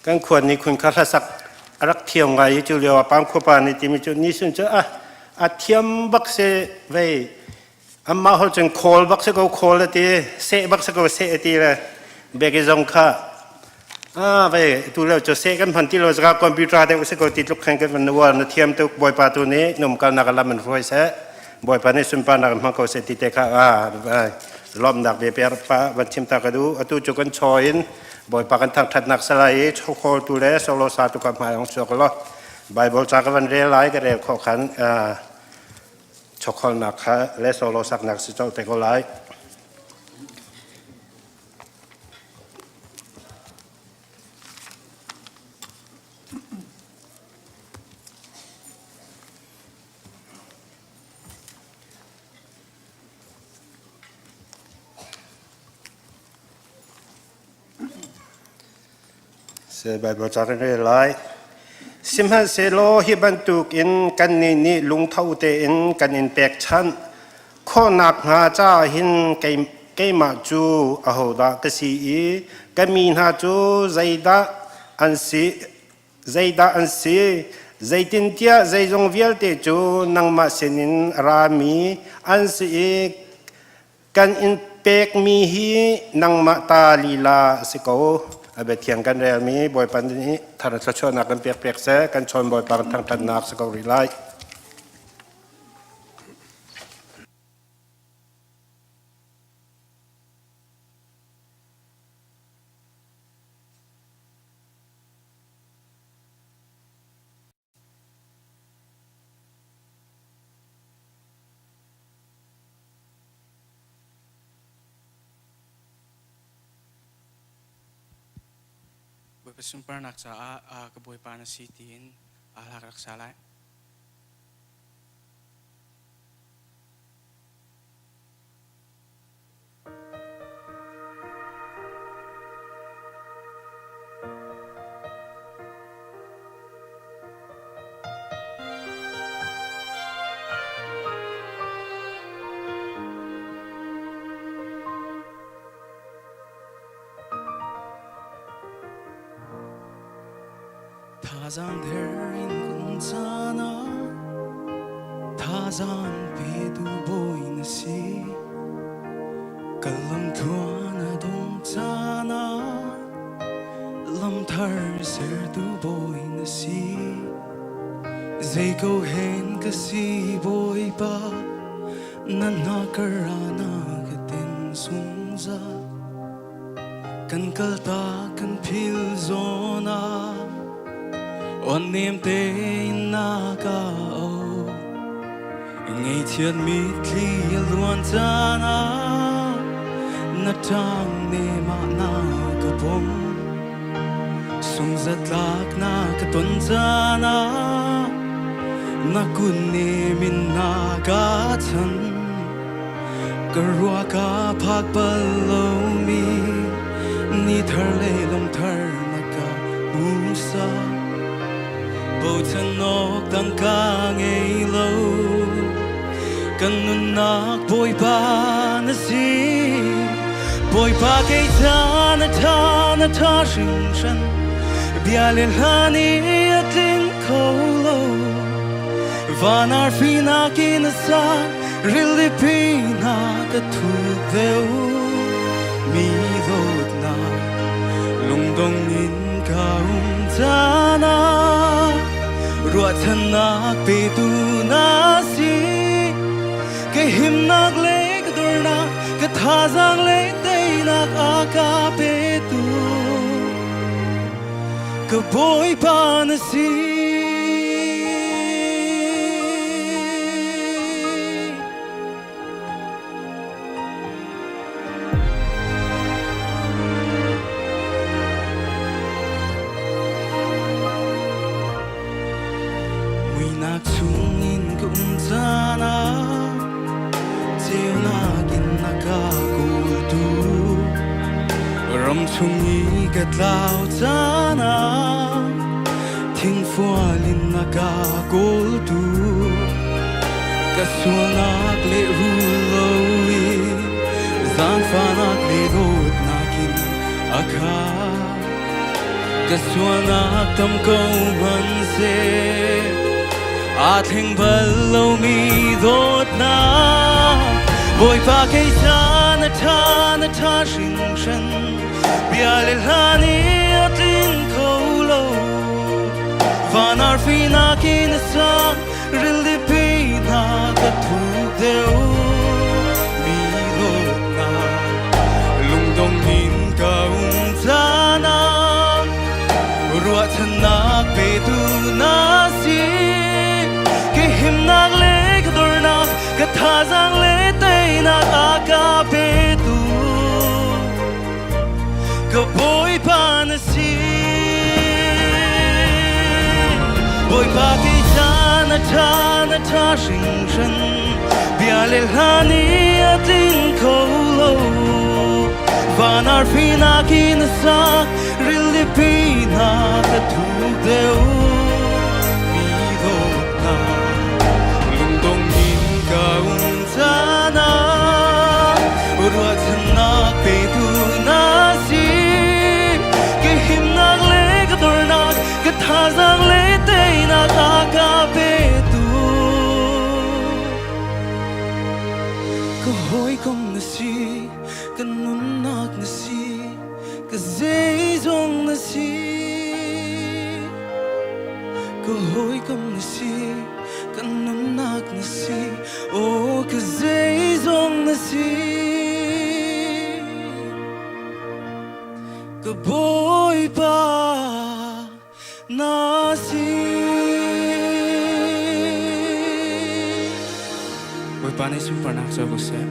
Kan khuan ni khun kha hlasak a rak thiam ngai i cu lio ah pam khuapa nih timi cu ni sun cu a a thiam bak se vei Amah holh cun khawl bak si ko khawl a ti, seh bak si ko seh a ti le beki zong kha ah vei tu lio cu seh kan hman ti lo zaka computer deuh si ko ti tluk khan kan van uar na thiam tuk bawipa tu nih numkalnak lam in hruai seh bawipa nih sunparnak in hmang ko seh ti te kha ah lawmhnak bia per pa van chim ta ka duh atu cu kan chaw in bawipa kan thangthatnak salai i khawl tu le solo sa tu ka hmai ong chuak lo bible ca ka van rel lai ka rel khawh khan chokholnak kha le solo saknak si colh te ko lai. Bible ca kan rel lai. Sihmanhsehlaw hi bantukin kannih nih lungtho tein kan in pekchanh khawhnak hnga caah hin keimah cu ahodah ka si i ka mi hna cu zeidah an si zeidah an si? Zeitintiah zeizong vialte cu nangmah sinin a rami an si i kan in pekmi hi nangmah ta lila a si ko. A bia thiang kan relmi Bawipa nih thar thluachuahnak kan pek pek seh, kan chawn Bawipa kan thangṭhatnak si ko rih lai. Bawipa sunparnak caah ka Bawipa na si tiin hla ka rak sa lai. Thazaang der in kun caan ah thazaang petu bawi na si. Ka lamtluan a dong caan ah lamthar sertu bawi na si. Zei ko hen ka si Bawipa, na hna kar ah na ka tin zungzal. Kan kaltak kan phil zawn ah aw nem tein na ka au. Ngaihchiat mitthli a luan caan ah na ṭang nem ah na ka pom. Sungzatlak na ka ton caan ah na kun nem in na ka chan. Ka ruah ka phak bal lomi ni thar le lung thar na ka hmusa. Bochan awk dang ka ngei lo. Kan nunnak Bawipa na si. Bawipa kei ca na ṭha na ṭha hringhran. Bia le hla nih a tling kho lo. Van arfi nakin a sang rilipi hna ka thuk deuh mi dawtnak lungdong in ka um caan ah ruahchannak petu na si ka himnak le ka dornak ka thazaang le teinak a ka petu ka Bawipa na si. Muinak chungin ka um caan ah ceunak in na ka kawltu ram chung i ka tlau caan ah thingfual in na ka kawltu ka sualnak lehrul lo i zaangfahnak le dawtnak in a khat ka sualnak tam ko hmanhseh aa thleng bal lomi dawtnak Bawipa kei ca na ṭha na ṭha hringhran bia le hla nih a tling kho lo van arfi nakin a sang rilipi hna ka thuk deuh mi dawtnak lungdong in ka um caan ah ruahchannak petu na si ka himnak le ka dornak ka thazaang le teinak a ka petu ka Bawipa na si. Bawipa kei ca na ṭha na ṭha hringhran bia le hla nih a tling kho lo van arfi nakin a sak rilipi hna ka thuk deuh mi dawtnak lungdong in ka um caan ah ruahchannak petu na si ka himnak le ka dornak ka thazaang le teinak a. Ka hawikom na si, ka nunnak na si, ka zeizong na si. Ka hawikom na si, ka nunnak na si, oh ka zeizong na si. Ka Bawipa na si. Bawipa nih sunparnak co ko seh.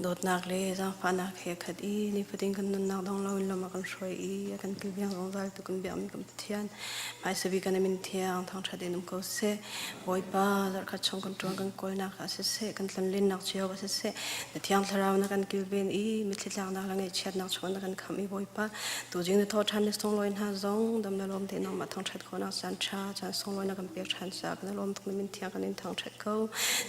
Dawtnak le zaangfahnak he khat i nifatin kan nunnak dong loin lam a kan hruai i a kan kilveng zungzal tu kan biakmi kan Pathian hmaisabik kan min thiang thangṭhat in um ko seh. Bawipa zarhkhat chung kan ṭuan kan kawlnak ah siseh kan tlanlennak cio ah siseh na thiang thlarau na kan kilven i mitthli tlaknak le ngaihchiatnak chung na kan khamh i Bawipa tuzing na thaw ṭhan na sunglawi hna zong dam na lawm te nangmah thangṭhat khawhnak caan ṭha caan sunglawi na kan pek ṭhan caah kan lawm tuk na min thiang kan in thangṭhat ko.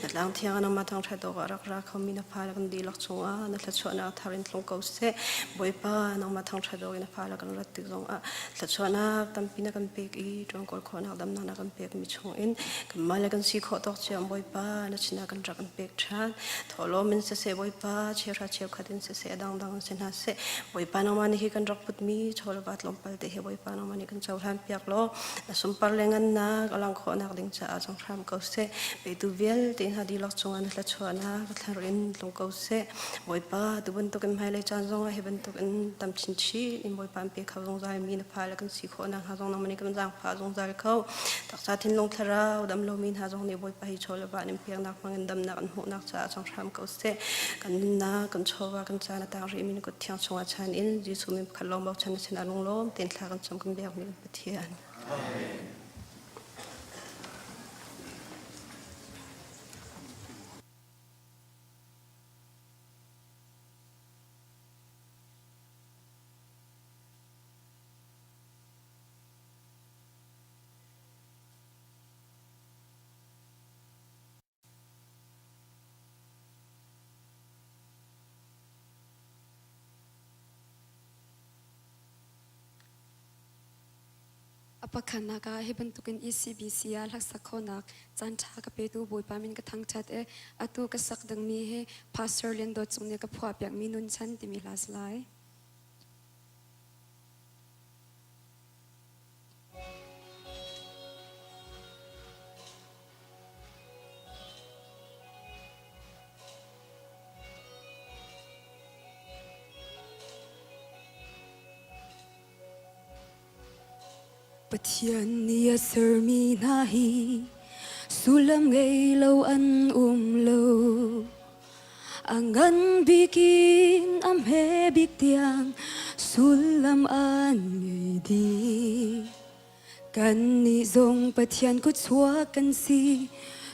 Na tlang thiang ah nangmah thangṭhat awkah rak ra khomi na fale kan dihlak cungah na thluachuahnak thar in tlung ko seh. Bawipa nangmah thangṭhat awk in na fale kan rat tik zongah thluachuahnak tampi na kan pek i ṭuankawl khawhnak damnak na kan pekmi chungin kanmah le kan si khawh tawk cio Bawipa na sinah kan rak in pek ṭhan. Thawhlawm in siseh Bawipa cheuhra cheukhat in siseh a dangdang in si hna seh Bawipa nangmah nih hi kan rak putmi chaw le va tlawmpal te hi Bawipa nangmah nih kan cohlan piak law na sunpar le ngannak a lang khawhnak ding caah cang hram ko seh. Petu vialte hna dihlak cungah na thluachuahnak thlar in tlung ko seh. Bawipa tu bantuk in hmailei caan zongah hi bantuk in tam chinchin in Bawipa an pe kho zungzal mi na fale kan si khawh nakhnga zong nangmah nih kan zaangfah zungzal ko. Taksa thinlung thlarau dam lomi hna zong nih Bawipa hi chaw le va in peknak hmangin damnak an hmuhnak caah cang hram ko seh. Kan nunnak, kan chawva, kan caan a tang rihmi na kut thiang chungah chan in Jesuh min pakhat lawng bochan na sinah lunglawm tein thla kan cam kan biakmi kan Pathian. Amen. A pakhatnak ah hi bantukin ECBC ah hlaksak khawhnak caanṭha ka petu Bawipa min ka thangṭhat i atu ka sak dingmi hi Pastor Lian Dawt Cung nih ka phuahpiakmi Nunchan timi hla si lai. Pathian nih a sermi hna hi sullam ngei lo an um lo. A ngan bik in a hme bik tiang sullam an ngei dih. Kannih zong Pathian kutchuak kan si,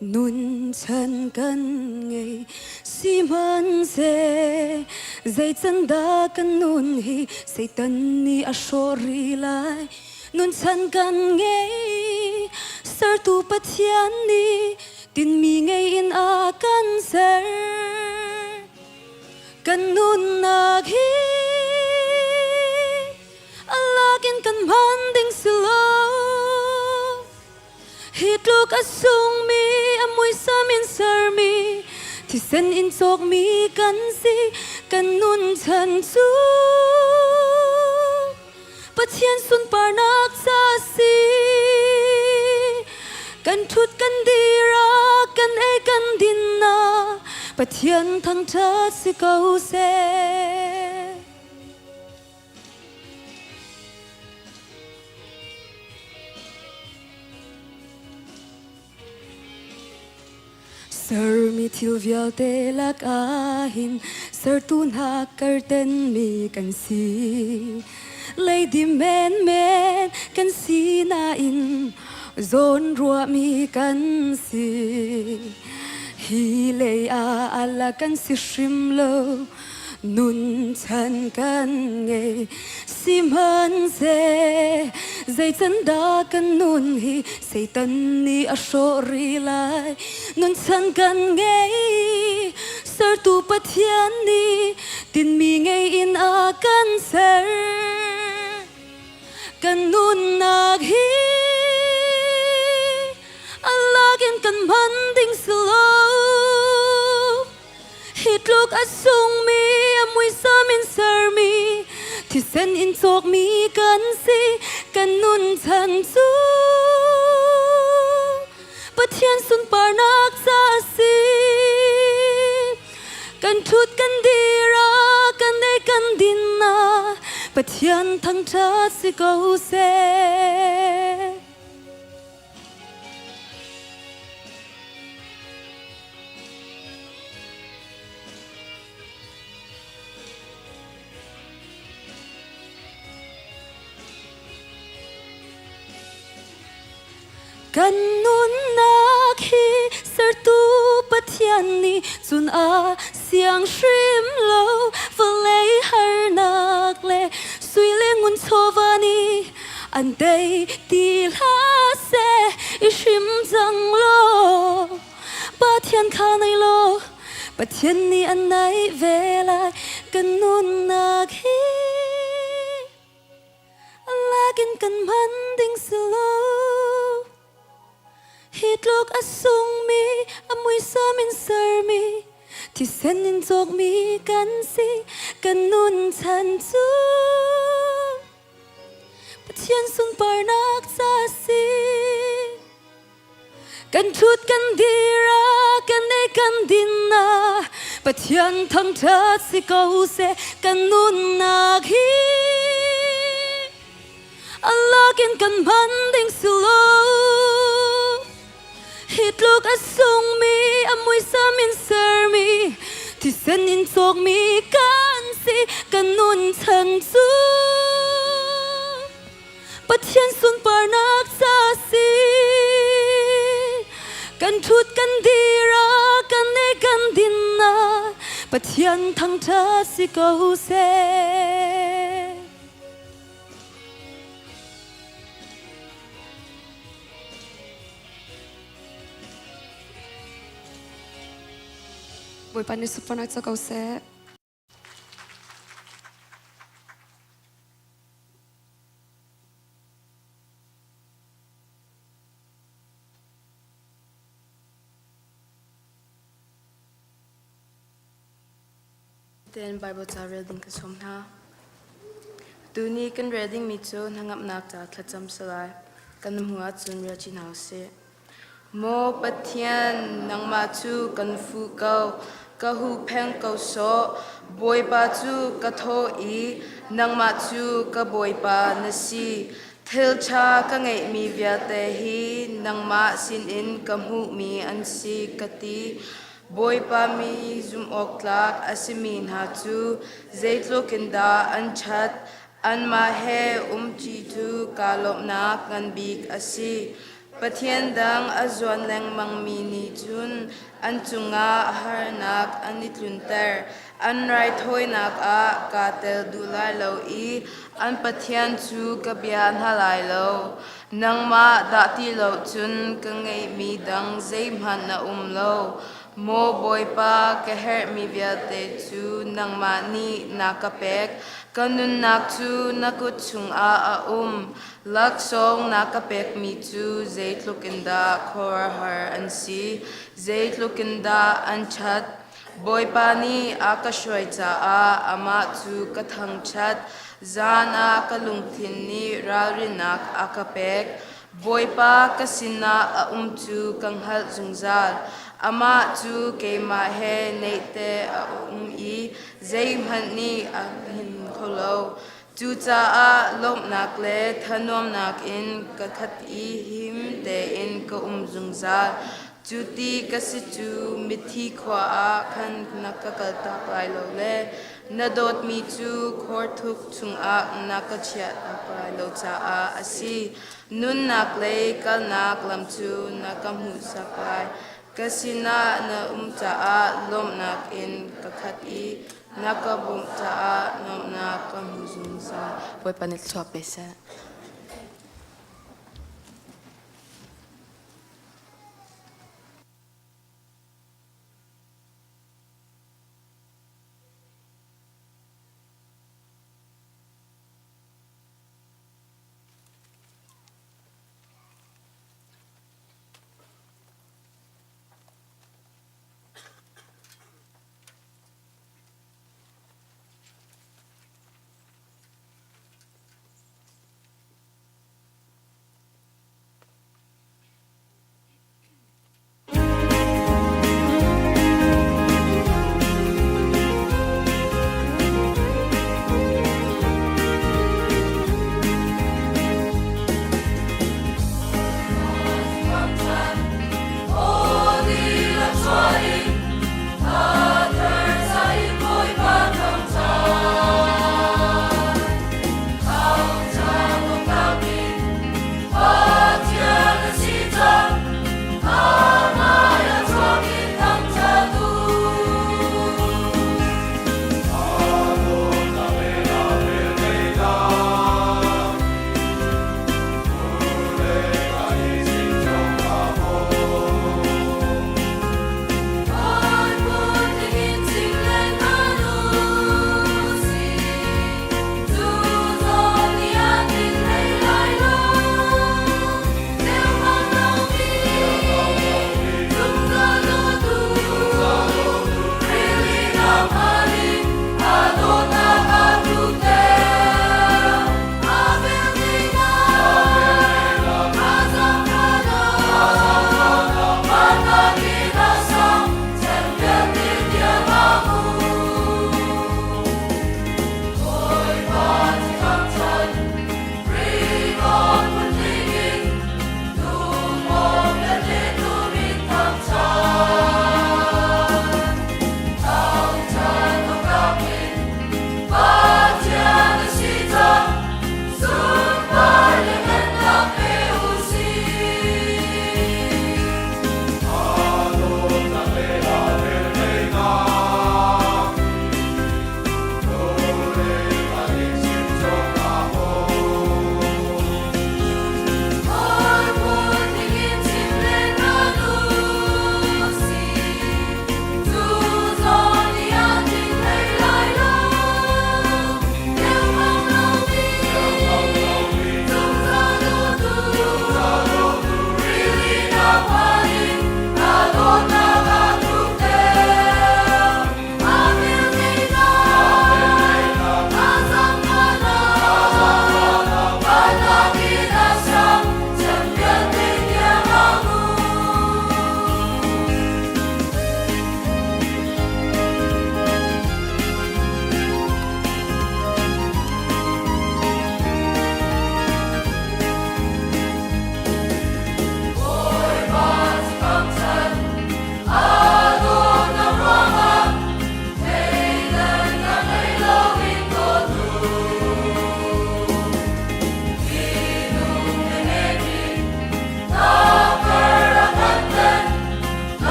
nun chan kan ngei. Sihmanhseh zei can dah kan nun hi Satan nih a hrawh rih lai. Nun chan kan ngei, sertu Pathian nih tinhmi ngei in a kan ser. Kan nunnak hi A lakin kan hman ding si lo. Hi tluk a sungmi a muisam in sermi thisen in cawkmi kan si kan nun chan cu Pathian sunparnak ca si. Kan ṭhut kan dir ah kan ei kan din ah Pathian thangṭhat si ko seh. Sermi thil vialte lakah hin sertu hna kartenmi kan si. Leidi menmen kan si nain zawn ruahmi kan si. Hi lei ah ala kan si hrim lo. Nun chan kan ngei sihmanhseh zei can dah kan nun hi Satan nih a hrawh rih lai. Nun chan kan ngei sertu Pathian nih tinhmi ngei in a kan ser. Kan nunnak hi a lak in kan hman ding si lo. Hi tluk a sungmi a muisam in sermi thisen in cawkmi kan si kan nun chan cu Pathian sunparnak ca a si. Kan ṭhut kan dir ah kan ei kan din ah Pathian thangṭhat si ko seh. Kan nunnak hi sertu Pathian nih cun a siang hrim lo vawlei harnak le sui le ngun chawva nih an tei ti hlah seh i hrim cang law Pathian kha nei law Pathian nih an naih ve lai kan nunnak hi a lakin kan hman ding si lo hi tluk a sungmi a muisam in sermi thisen in cawkmi kan si kan nun chan cu Pathian sunparnak ca a si. Kan ṭhut kan dir ah kan ei kan din ah Pathian thangṭhat si ko seh kan nunnak hi a lakin kan hman ding si lo. Hi tluk a sungmi a muisam in sermi thisen in cawkmi kan si kan nun chan cu Pathian sunparnak ca a si. Kan ṭhut kan dir ah kan ei kan din ah Pathian thangṭhat si ko seh. Bawipa nih sunparnak co ko seh. Ten Bible ca rel ding ka sawm hna. Tuni kan rel dingmi cu hnangamnak ca thlacam si lai. Kan hmu ahcun rel chin hau sih. Maw Pathian, nangmah cu kan fuh ko, ka huhpheng ko sawh. Bawipa cu ka thawh i nangmah cu ka Bawipa na si. Thil ṭha ka ngeihmi vialte hi nangmah sinin ka hmuhmi an si ka ti. Bawipa mi zumhawktlak a simi hna cu zeitluk in dah an ṭhat, anmah he umṭi cu kaa lawmhnak ngan bik a si. Pathian dang a zuan lengmangmi nih cun an cungah harnak an i tlunter. An raithawinak ah kaa tel duh lai lo i an Pathian cu ka bia hna lai lo. Nangmah dah ti lo cun ka ngeihmi dang zeihmanh a um lo. Maw Bawipa, ka herhmi vialte cu nangmah nih na ka pek. Ka nunnak cu na kut chungah a um. Laksawng na ka pekmi cu zeitluk in dah khuaruahhar an si, zeitluk in dah an ṭhat. Bawipa nih a ka hruai caah amah cu ka thangṭhat. Zan ah ka lungthin nih ralrinnak a ka pek. Bawipa ka sinah a um cu ka hngalh zungzal. Amah cu keimah he naihte a um i zeihmanh nih a hnin kho lo. Cucaah lawmhnak le thanuamnak in ka khat i him tein ka um zungzal. Cu ti ka si cu mithi khua ah khan na ka kaltak lai lo le na dawtmi cu khorthuk chungah na ka chiahtak lai lo caah a si. Nunnak lei kalnak lam cu na ka hmuhsak lai. Ka sinah na um caah lawmhnak in ka khat i na ka bawmh caah nuamhnak ka hmu zungzal. Bawipa nih thluachuah pe seh.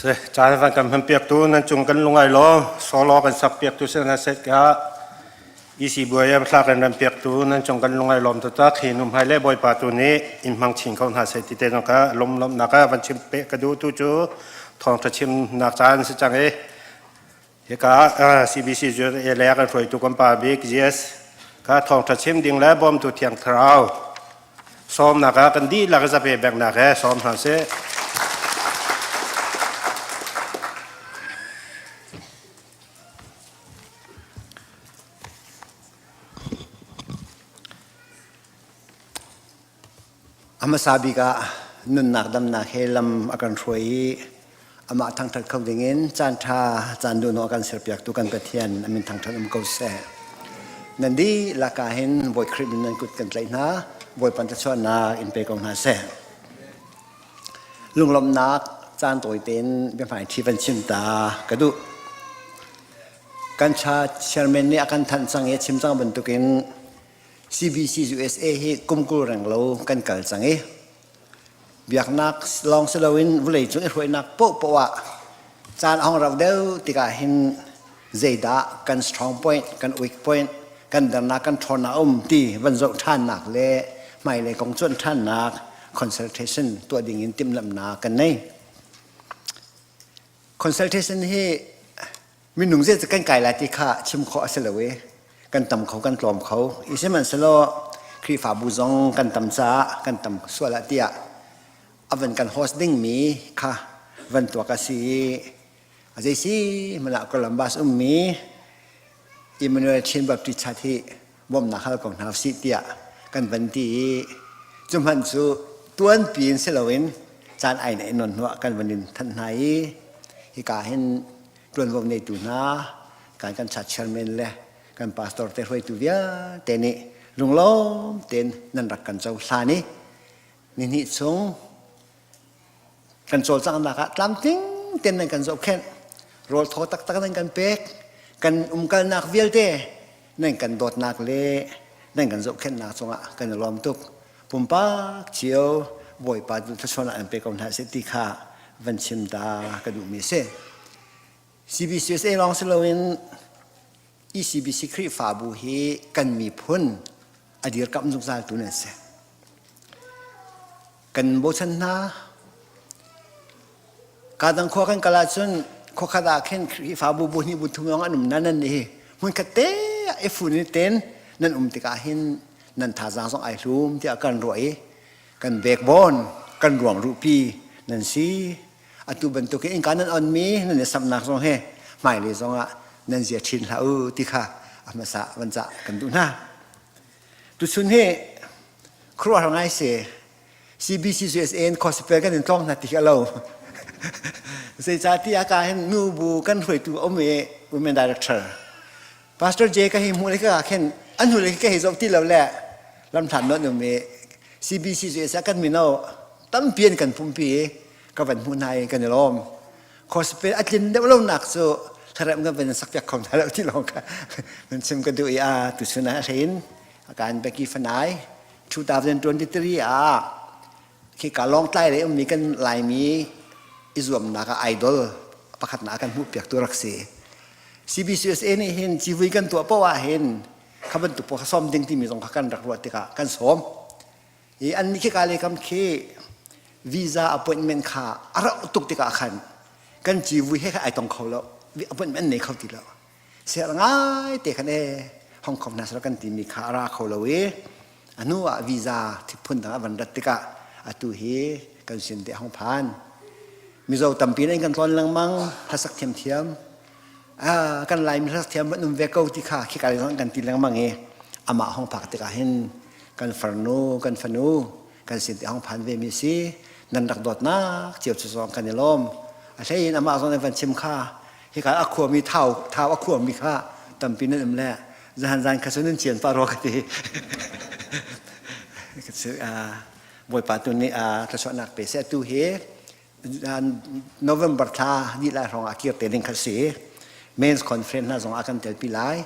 Se caan van kan hman piak tu nan cung kan lungai lawm solo kan sak piak tu se na set ka isi buai am thla kan ram piak tu nan cung kan lungai lawm taktak hi num hai le bawipa tu nih in hmang chin ko hna se ti te zong ka lom lom nak van chim pe ka du tu cu thawng tha chim nak caan si cang e hika CBC cu le kan hruaitu kan pa bik GS ka thawng tha chim ding le bawm tu thiang thlarau sawmnak ah kan dihlak zape beknak he sawm hna sih. A hmasa bik ah nunnak damnak he lam a kan hruai i amah thangṭhat kho dingin caan ṭha caan duhnawh a kan serpiaktu kan Pathian a min thangṭhat um ko seh. Nan dihlak ah hin Bawi Khrih min nan kut kan tlaih hna, Bawipa thluachuahnak in pe ko hna seh. Lunglawmhnak caan tawi tein biahmaiṭhi van chim ta ka duh. Kan cha chairman nih a kan thanh cang i a chim cang bantukin CBC USA hi kum 20 reng lo kan kal cang i biaknak lawng si loin vawleicung i hruainak paohpaoh ah caan a hong rauh deuh tikah hin zeidah kan strong point kan weak point kan dernak kan ṭhawnnak a um ti van zoh ṭhannak le hmailei kong cuanh ṭhannak consultation tuah ding in timhlamhnak kan nei. Consultation hi minung zei kan kai lai ti kha chim khawh a si lo i kan tam kho kan tlawm kho i sihmanhsehlaw Khrihfabu zong kan tam caah kan tam sual ah tiah a van kan host dingmi kha van tuak a si i a zei si hmanh ah Columbus ummi Emmanuel Chin Baptist Church hi bawmhnak hal ko hna usih tiah kan van ti i cu hmanh cu tuanpi in si loin caan ai na in hnuah kan van in thanh hna i hika hin ṭuanvo neitu hna kan kan church chairman le kan pastor te hruaitu vialte nih lunglawm tein nan rak kan cohlan i nihnih chung kan cawlcanghnak ah tlamtling tein nan kan zohkhenh rawl thaw taktak nan kan pek kan umkalnak vialte nan kan dawtnak le nan kan zohkhenhnak cungah kan i lawm tuk pumpak cio Bawipa tu thluachuahnak an pe ko hna seh ti kha van chim ta ka duhmi a si CBCUSA lawng si loin ECBC Khrihfabu hi kan miphun a dirkamh zungzal tu nan si Kan bochan hna. Kadang khua kan kal ahcun khua khat ah khin Khrihfabu bu hnih bu thum lawng an um na nan nih hmun khat te i fun in ten nan um tikah hin nan thazaang zong ai hlum tiah kan ruah i kan backbone kan ruang ruhpi nan si atu bantuk in innka nan onmi nan i samhnak zong he hmailei zong ah nan zia chin hlah u ti kha a hmasa van cah kan duh hna. Tuchun hi khuaruahhar ngai si. CBCUSA in gospel kan in tlawng hna ti a lo. Zeicahtiah ka hin nu bu kan hruaitu a um i women director. Pastor J ka hi hmuh le ka khin an hnu le ka hei zoh ti lo le lamhlan non um i CBCUSA kan mino tampi an kan pumpi i ka van hmuh hna i kan i lawm. Gospel a tlin deuh lo nak cu thlarem kan van sak piak kho hna lo ti lawng kha nan chim ka duh i a tuchun ah hrein kan Becky Fanai 2023 ah khi ka Lawngtlai lei ummi kan Laimi i zuamnak ah idol pakhatnak kan hmuh piak tu rak si. CBCUSA nih hin civui kan tuah poah ah hin kha bantuk poah kha sawm ding timi zong kha kan rak ruah tikah kan sawm. I an nih khi ka le kam khi visa appointment kha a rauh tuk tikah khan kan civui he kha ai tong kho lo appointment nei kho ti lo ser ngai te khan e Hong Kong hna kan timi kha a ra kho lo i a hnu ah visa phun dang a van rat tikah atu hi kan sin te hong phan Mizo tampi in kan tlawn lengmang hlasak thiamthiam kan Laimi hlasak thiam an um ve ko ti kha khi kai kan ti lengmang i amah hong phak tikah hin kan farnu kan fanu kan sin te hong phan ve mi si nan rak dawtnak cio cu zong kan i lawm a hlei in amah zong van chim kha hika a khuami thau thau a khuami kha tampi nan um le zan zan kha cu nan cian pa ro ka ti bawipa tu nih thluachuahnak pe seh tu hi November thla dih lai hrawng ah kir te ding kha si men's conference hna zong ah kan telpi lai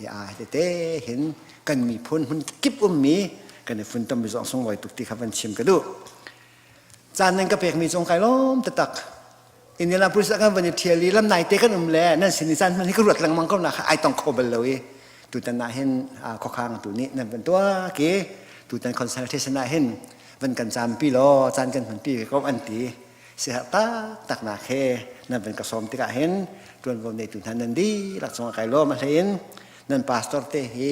i a tete hin kan miphun hmun kip ummi kan i funtom mi zong sunglawi tuk ti kha van chim ka duh caan nan ka pekmi cung kai lawm taktak. Indianapolis ah kan van i ṭhial i lam naite kan um le nan sin i caan hman hi ka ruat lengmang ko na kha ai tong kho bal lo i tutan ah hin khuakhang tu nih nan van tuah ki tutan consultation ah hin van kan campi law caan kan hmanpi ko an ti siherh taktak nak he nan van ka sawm tikah hin ṭuanvo neitu hna nan dihlak cungah kai lawm a hlei in nan pastor te hi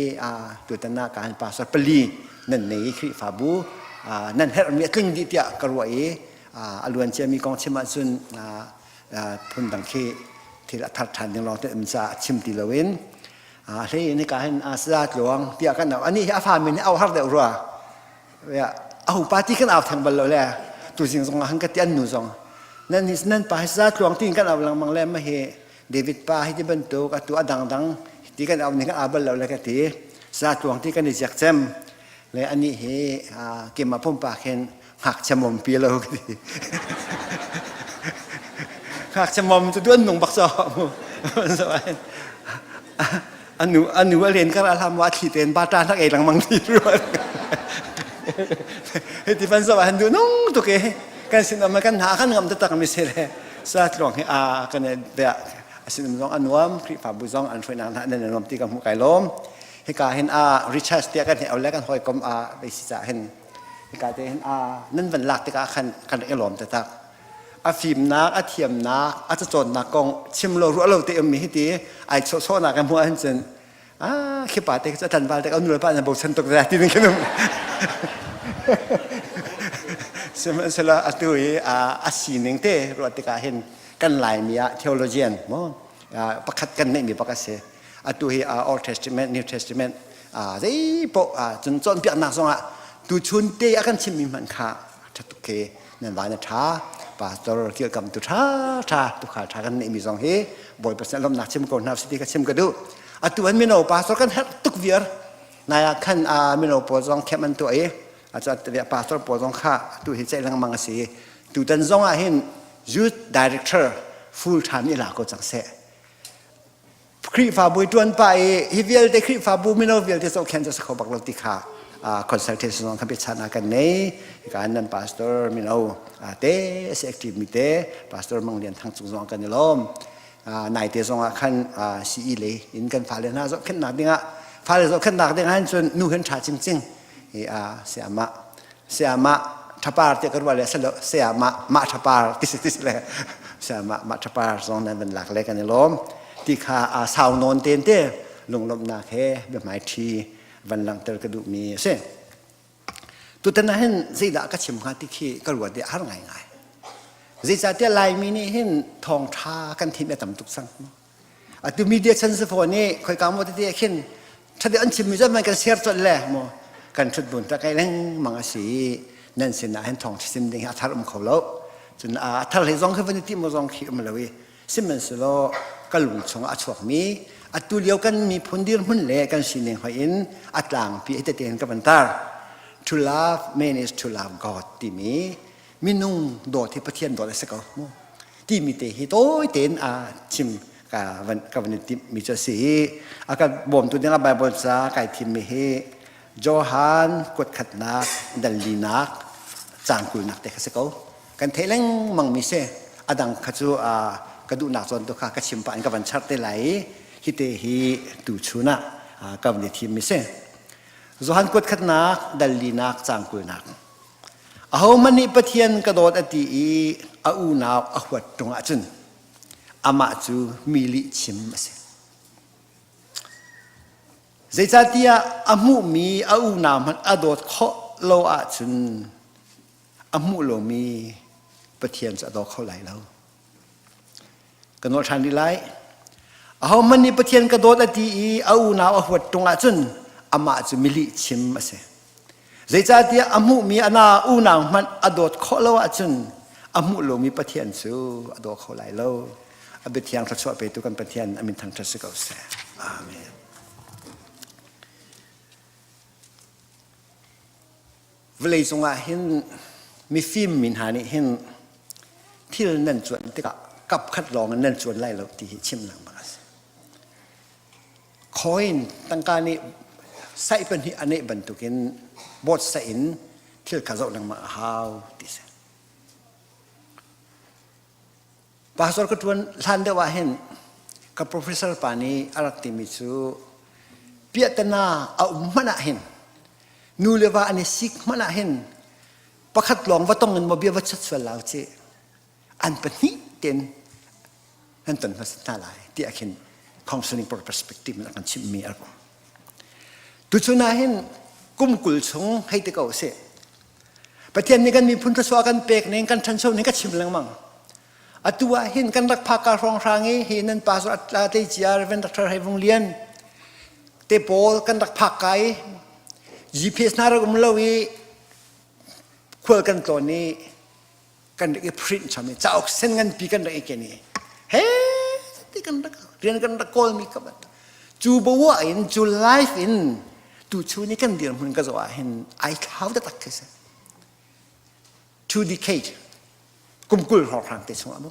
tutan ah ka han pastor pali nan nei i Khrihfabu nan herhmi a tling dih tiah ka ruah i a luan ciami kong chim ahcun phundang khi thil a thar ṭhan ding lawng te um caah chim ti loin hlei in hika hin saya tluang tiah kan au anih hi a fa min hi au har deuh rua a hu pa ti kan au theng bal lo le tu zing zong ah han ka ti an nu zong nan nan pa hi saya tluang tiin kan au lengmang le ma hi David pa hi ti bantuk atu a dangdang ti kan au ning kan au bal lo le ka ti saya tluang ti kan i ziak cem le anih hi keimah pumpak hin ngakchia mom pi lo ka ti ngakchia mom cu duan nung bak so anu anu a len kar a hlam wa thli ten ba ta nak ei lengmang ti ruan ti pan so han du nung tu ke kan sin am kan ha kan ngam ta tak mi se le sa tluang hi a kan be asin um zong anuam Khrihfabu zong an hruai nak na nan nuam ti ka hmu kai lom hika hin a recharge tia kan he le kan hoi kom a basic cha hin Hika te hin a nan van lak tikah khan kan rak i lawm taktak. A fimnak, a thiamnak, a cacawnnak kong chim lo ruah lo te ummi hi ti ai sawhsawhnak ka hmuh ahcun cun ah khi pa te cu a tlanval te ka nu le pa na bochan tuk ve ti ding khin um. Sihmanhsehlaw atu i a sining te ruah tikah hin kan Laimi ah theologian mo pakhat kan neihmi bak a si. Atu hi Old Testament, New Testament zei poh cun cawnpiaknak zongah tuchun te a kan chimmi hmanh kha ṭha tuk khi nan van a ṭha pastor kilkam tu ṭha ṭha tukhal ṭha kan neihmi zong hi Bawipa sin lawmhnak chim ko hna si ti ka chim ka duh atu an mino pastor kan herh tuk viar nai ah khan mino pawl zong camp an tuah i pastor pawl zong kha atu hi ceih lengmang a si tutan zong ah hin youth director full time i la ko cang seh Khrihfabu i ṭuan pah i hi vialte Khrihfabu mino vialte zohkhenh cu si kho bak lo ti kha consultation zong kha biachahnak kan nei. Hika nan pastor mino te si active mi te pastor Mang Lian Thang cung zong kan i lawm. Naite zong ah khan CE lei in kan fale hna zohkhenhnak dingah fale zohkhenhnak ding ah cun nu hin ṭha cingcing hi sayamah sayamah ṭhapar ti ka ruah le sayamah mah ṭhapar ti si ti si le sayamah mah ṭhapar zong nan van lak le kan i lawm ti kha sau nawn ten te lunglawmhnak he biahmai ṭhi van langhter ka duhmi a si. Tutan ah hin zeidah ka chim hnga ti khi ka ruat i a har ngaingai. Zeicahtiah Laimi nih hin thawngṭha kan thim a tam tuk cang. Atu media chan si fawn i khoika maw tete ah khin ṭhate an chimmi cu man kan share colh le maw kan ṭhut bun ta kai lengmang a si i nan sinah hin thawng chim ding hi a thar um kho lo. Cun a thar hlei zong khi van i ti maw zong khi um lo i sihmanhsehlaw ka lung chungah a chuakmi atu lio kan miphun dirhmun le kan sining hoi in a tlangpi hi tete in ka van tar. To love man is to love God timi minung dawt hi Pathian dawt a si ko mu. Timi te hi tawi tein a chim ka van ka van timh mi cu a si i a ka bawmtu dingah Bible ca kai thimmi hi Johan kuatkhatnak dal linak caang kulnak te kha si ko. Kan theih lengmang mi si. A dang kha cu ka duhnak zawn tu kha ka chim pah in ka van char te lai i hi te hi tu chun ah ka van i thim mi si. Johan kuatkhatnak dal linak caang kulnak. Ahohmanh nih Pathian ka dawt a ti i a unau a huat ṭung ahcun amah cu mi lihchim a si. Zeicahtiah a hmuhmi a unau hmanh a dawt khawh lo ahcun a hmuh lomi Pathian cu a daw kho lai lo. Ka nawl ṭhan rih lai. Ahohmanh nih Pathian ka dawt a ti i a unau a huat ṭung ahcun amah cu milih chim a si. Zeicahtiah a hmuhmi a na unau hmanh a dawt khawh lo ahcun a hmuh lomi Pathian cu a daw kho lai lo. A biathiang thluachuah petu kan Pathian a min thangṭhat si ko seh. Amen. Vawlei cungah hin mifim mi hna nih hin thil nan cuan tikah kap khat lawng in nan cuan lai lo ti hi chim lengmang a si. Coin tangka nih saih pahnih a neih bantukin bawt saih in thil kha zoh lengmang a hau ti si. Pastor ka ṭuan hlan deuh ah hin ka professor pa nih a rak timi cu piahtana a um hmanh ah hin nu le va an i sik hmanh ah hin pakhat lawng va tong in maw bia va chat sual lau ci an pahnih ten nan ton hmasa hna lai tiah khin counseling perspective in a kan chimhmi a rak um. Tuchun ah hin kum 20 chung hei ti ko sih. Pathian nih kan miphun thluachuah kan pek ning kan ṭhancho ning ka chim lengmang. Atu ah hin kan rak phak ka hrawnghrang i hi nan pastor atla te cia Reverend Dr. Hei Vung Lian te pawl kan rak phak ka i GPS na rak um lo i khual kan tlawn i kan rak i print cham i cauk sen nganpi kan rak i ken i he ti kan rak rian kan rak kawl mi ka bat cu bawa in cu life in tu chu ni kan dirhmun ka zoh ah hin ai thlau taktak khi si two decade kum 20 hrawnghrang te chungah mu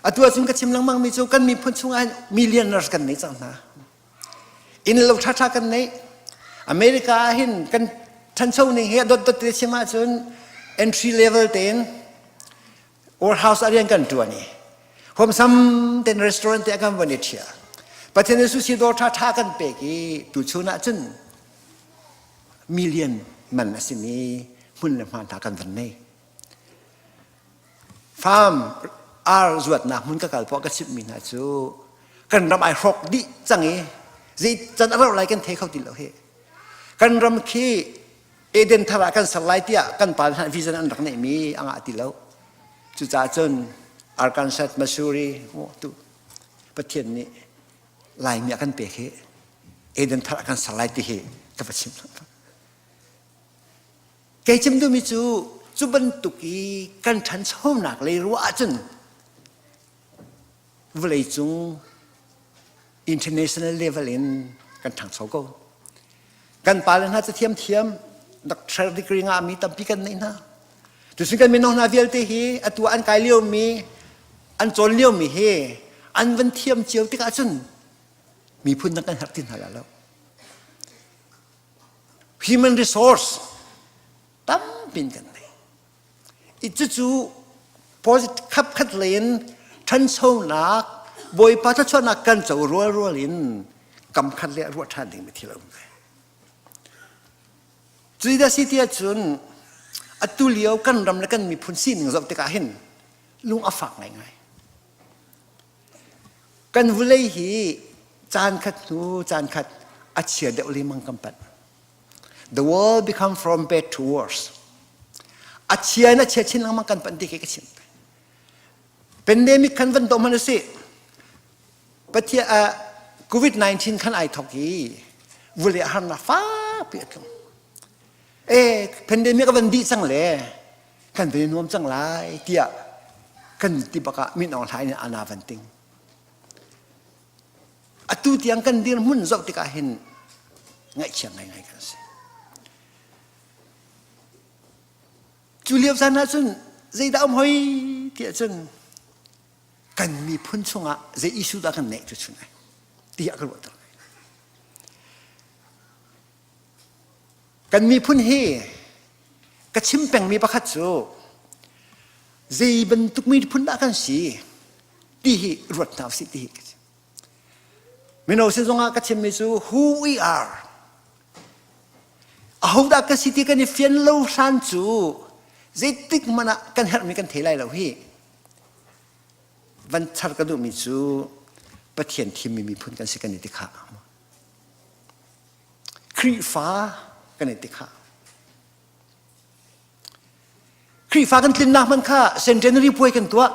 atu ahcun ka chim lengmang mi cu kan miphun chungah hin millionaires kan nei cang hna inn lo ṭhaṭha kan neih America ah hin kan ṭhancho ning hi a dotdot te chim ahcun entry level tein warehouse ah rian kan ṭuan i homsam ten restaurant te kan von i ṭhia Pathian Jesuh si dawr ṭhaṭha kan pek i tuchun ahcun million man a simi hmun le hma hna kan van nei Farm ar zuatnak hmun ka kal poah ka chimhmi hna cu kan ram ai hrawk dih cang i zei can a rauh lai kan thei kho ti lo hi. Kan ram khi Eden thar ah kan ser lai tiah kan pa hna vision an rak neihmi a ngah ti lo. Cucaah cun Arkansas, Missouri, tu Pathian nih Laimi a kan pek hi Eden thar ah kan ser lai ti hi ka va chim. Kei chim duhmi cu cu bantuk i kan ṭhanchonak lei ruah ahcun vawleicung international level in kan ṭhangcho ko. Kan pale hna cu thiamthiam doctor degree ngahmi tampi kan neih hna. Tuchun kan mino hna vialte hi atu an kai liomi an cawn liomi hi an van thiam cio tikah cun miphun dang kan herh ti hna lo. Human resource tampin kan nei. I cucu positive khap khat lei in ṭhanchonak Bawipa thluachuahnak kan co rual rual in kam khat le ruah ṭhan ding mi thil a um ve. Cuida si ti ahcun atu lio kan ram le kan miphun sining zoh tikah hin lung a fak ngaingai. Kan vulei hi caan khat hnu caan khat a chia deuh lengmang kan panh. The world become from bad to worse. A chia in a chia chin lengmang kan panh ti khi ka chim. Pandemic khan van dawh hmanh usih. Pathian uh, COVID-19 khan ai thok i vulei harnak fakpi a tlung. E pandemic a van dih cang le kan ve nuam cang lai tiah kan ti bak ah min Aung Hlaing in ana van ting. Atu tiang kan dirhmun zoh tikah hin ngaihchia ngaingai kan si. Cu lio caan ah cun zeidah um hoi tiah cun kan miphun chungah zei issue dah kan neih cu chun ai tiah ka ruah ter. Kan miphun hi ka chim pengmi pakhat cu zei bantuk miphun dah kan si ti hi ruat hna usih ti hi ka chim. Mino sin zongah ka chimmi cu who we are. Ahodah ka si ti kan i fian lo hlan cu zeitik hmanh ah kan herhmi kan thei lai lo hi. Van char ka duhmi cu Pathian thimmi miphun kan si kan i ti kha. Khrihfa kan i ti kha. Khrihfa kan tlinnak hmanh kha centenary puai kan tuah.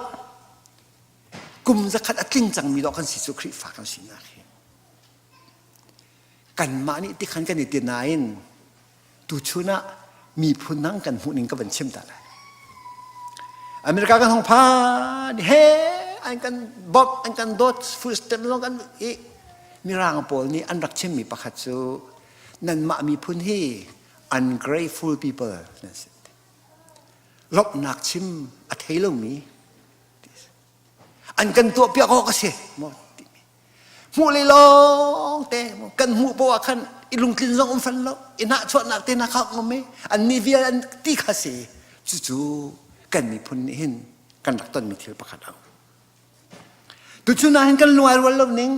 Kum zakhat a tling cangmi dawh kan si cu Khrihfa kan sinak hi. Kanmah nih tikhan kan i ti nain tuchun ah miphun dang kan hmuh ning ka van chim ta lai. America kan hong phan he an kan bawmh an kan dawt food stamp zong kan i mirang pawl nih an rak chimmi pakhat cu nanmah miphun hi ungrateful people nan si. Lawmhnak chim a thei lomi an kan tuahpiak awk a si maw timi hmuh le lawng te kan hmuh poah ah khan i lungtlin zong um fan lo i hnahchuahnak te na khak ngom i an ni vial an ti kha si cucu kan miphun nih hin Kan rak tonmi thil pakhat a um. Tuchun ah hin kan lung ai rual lo ning,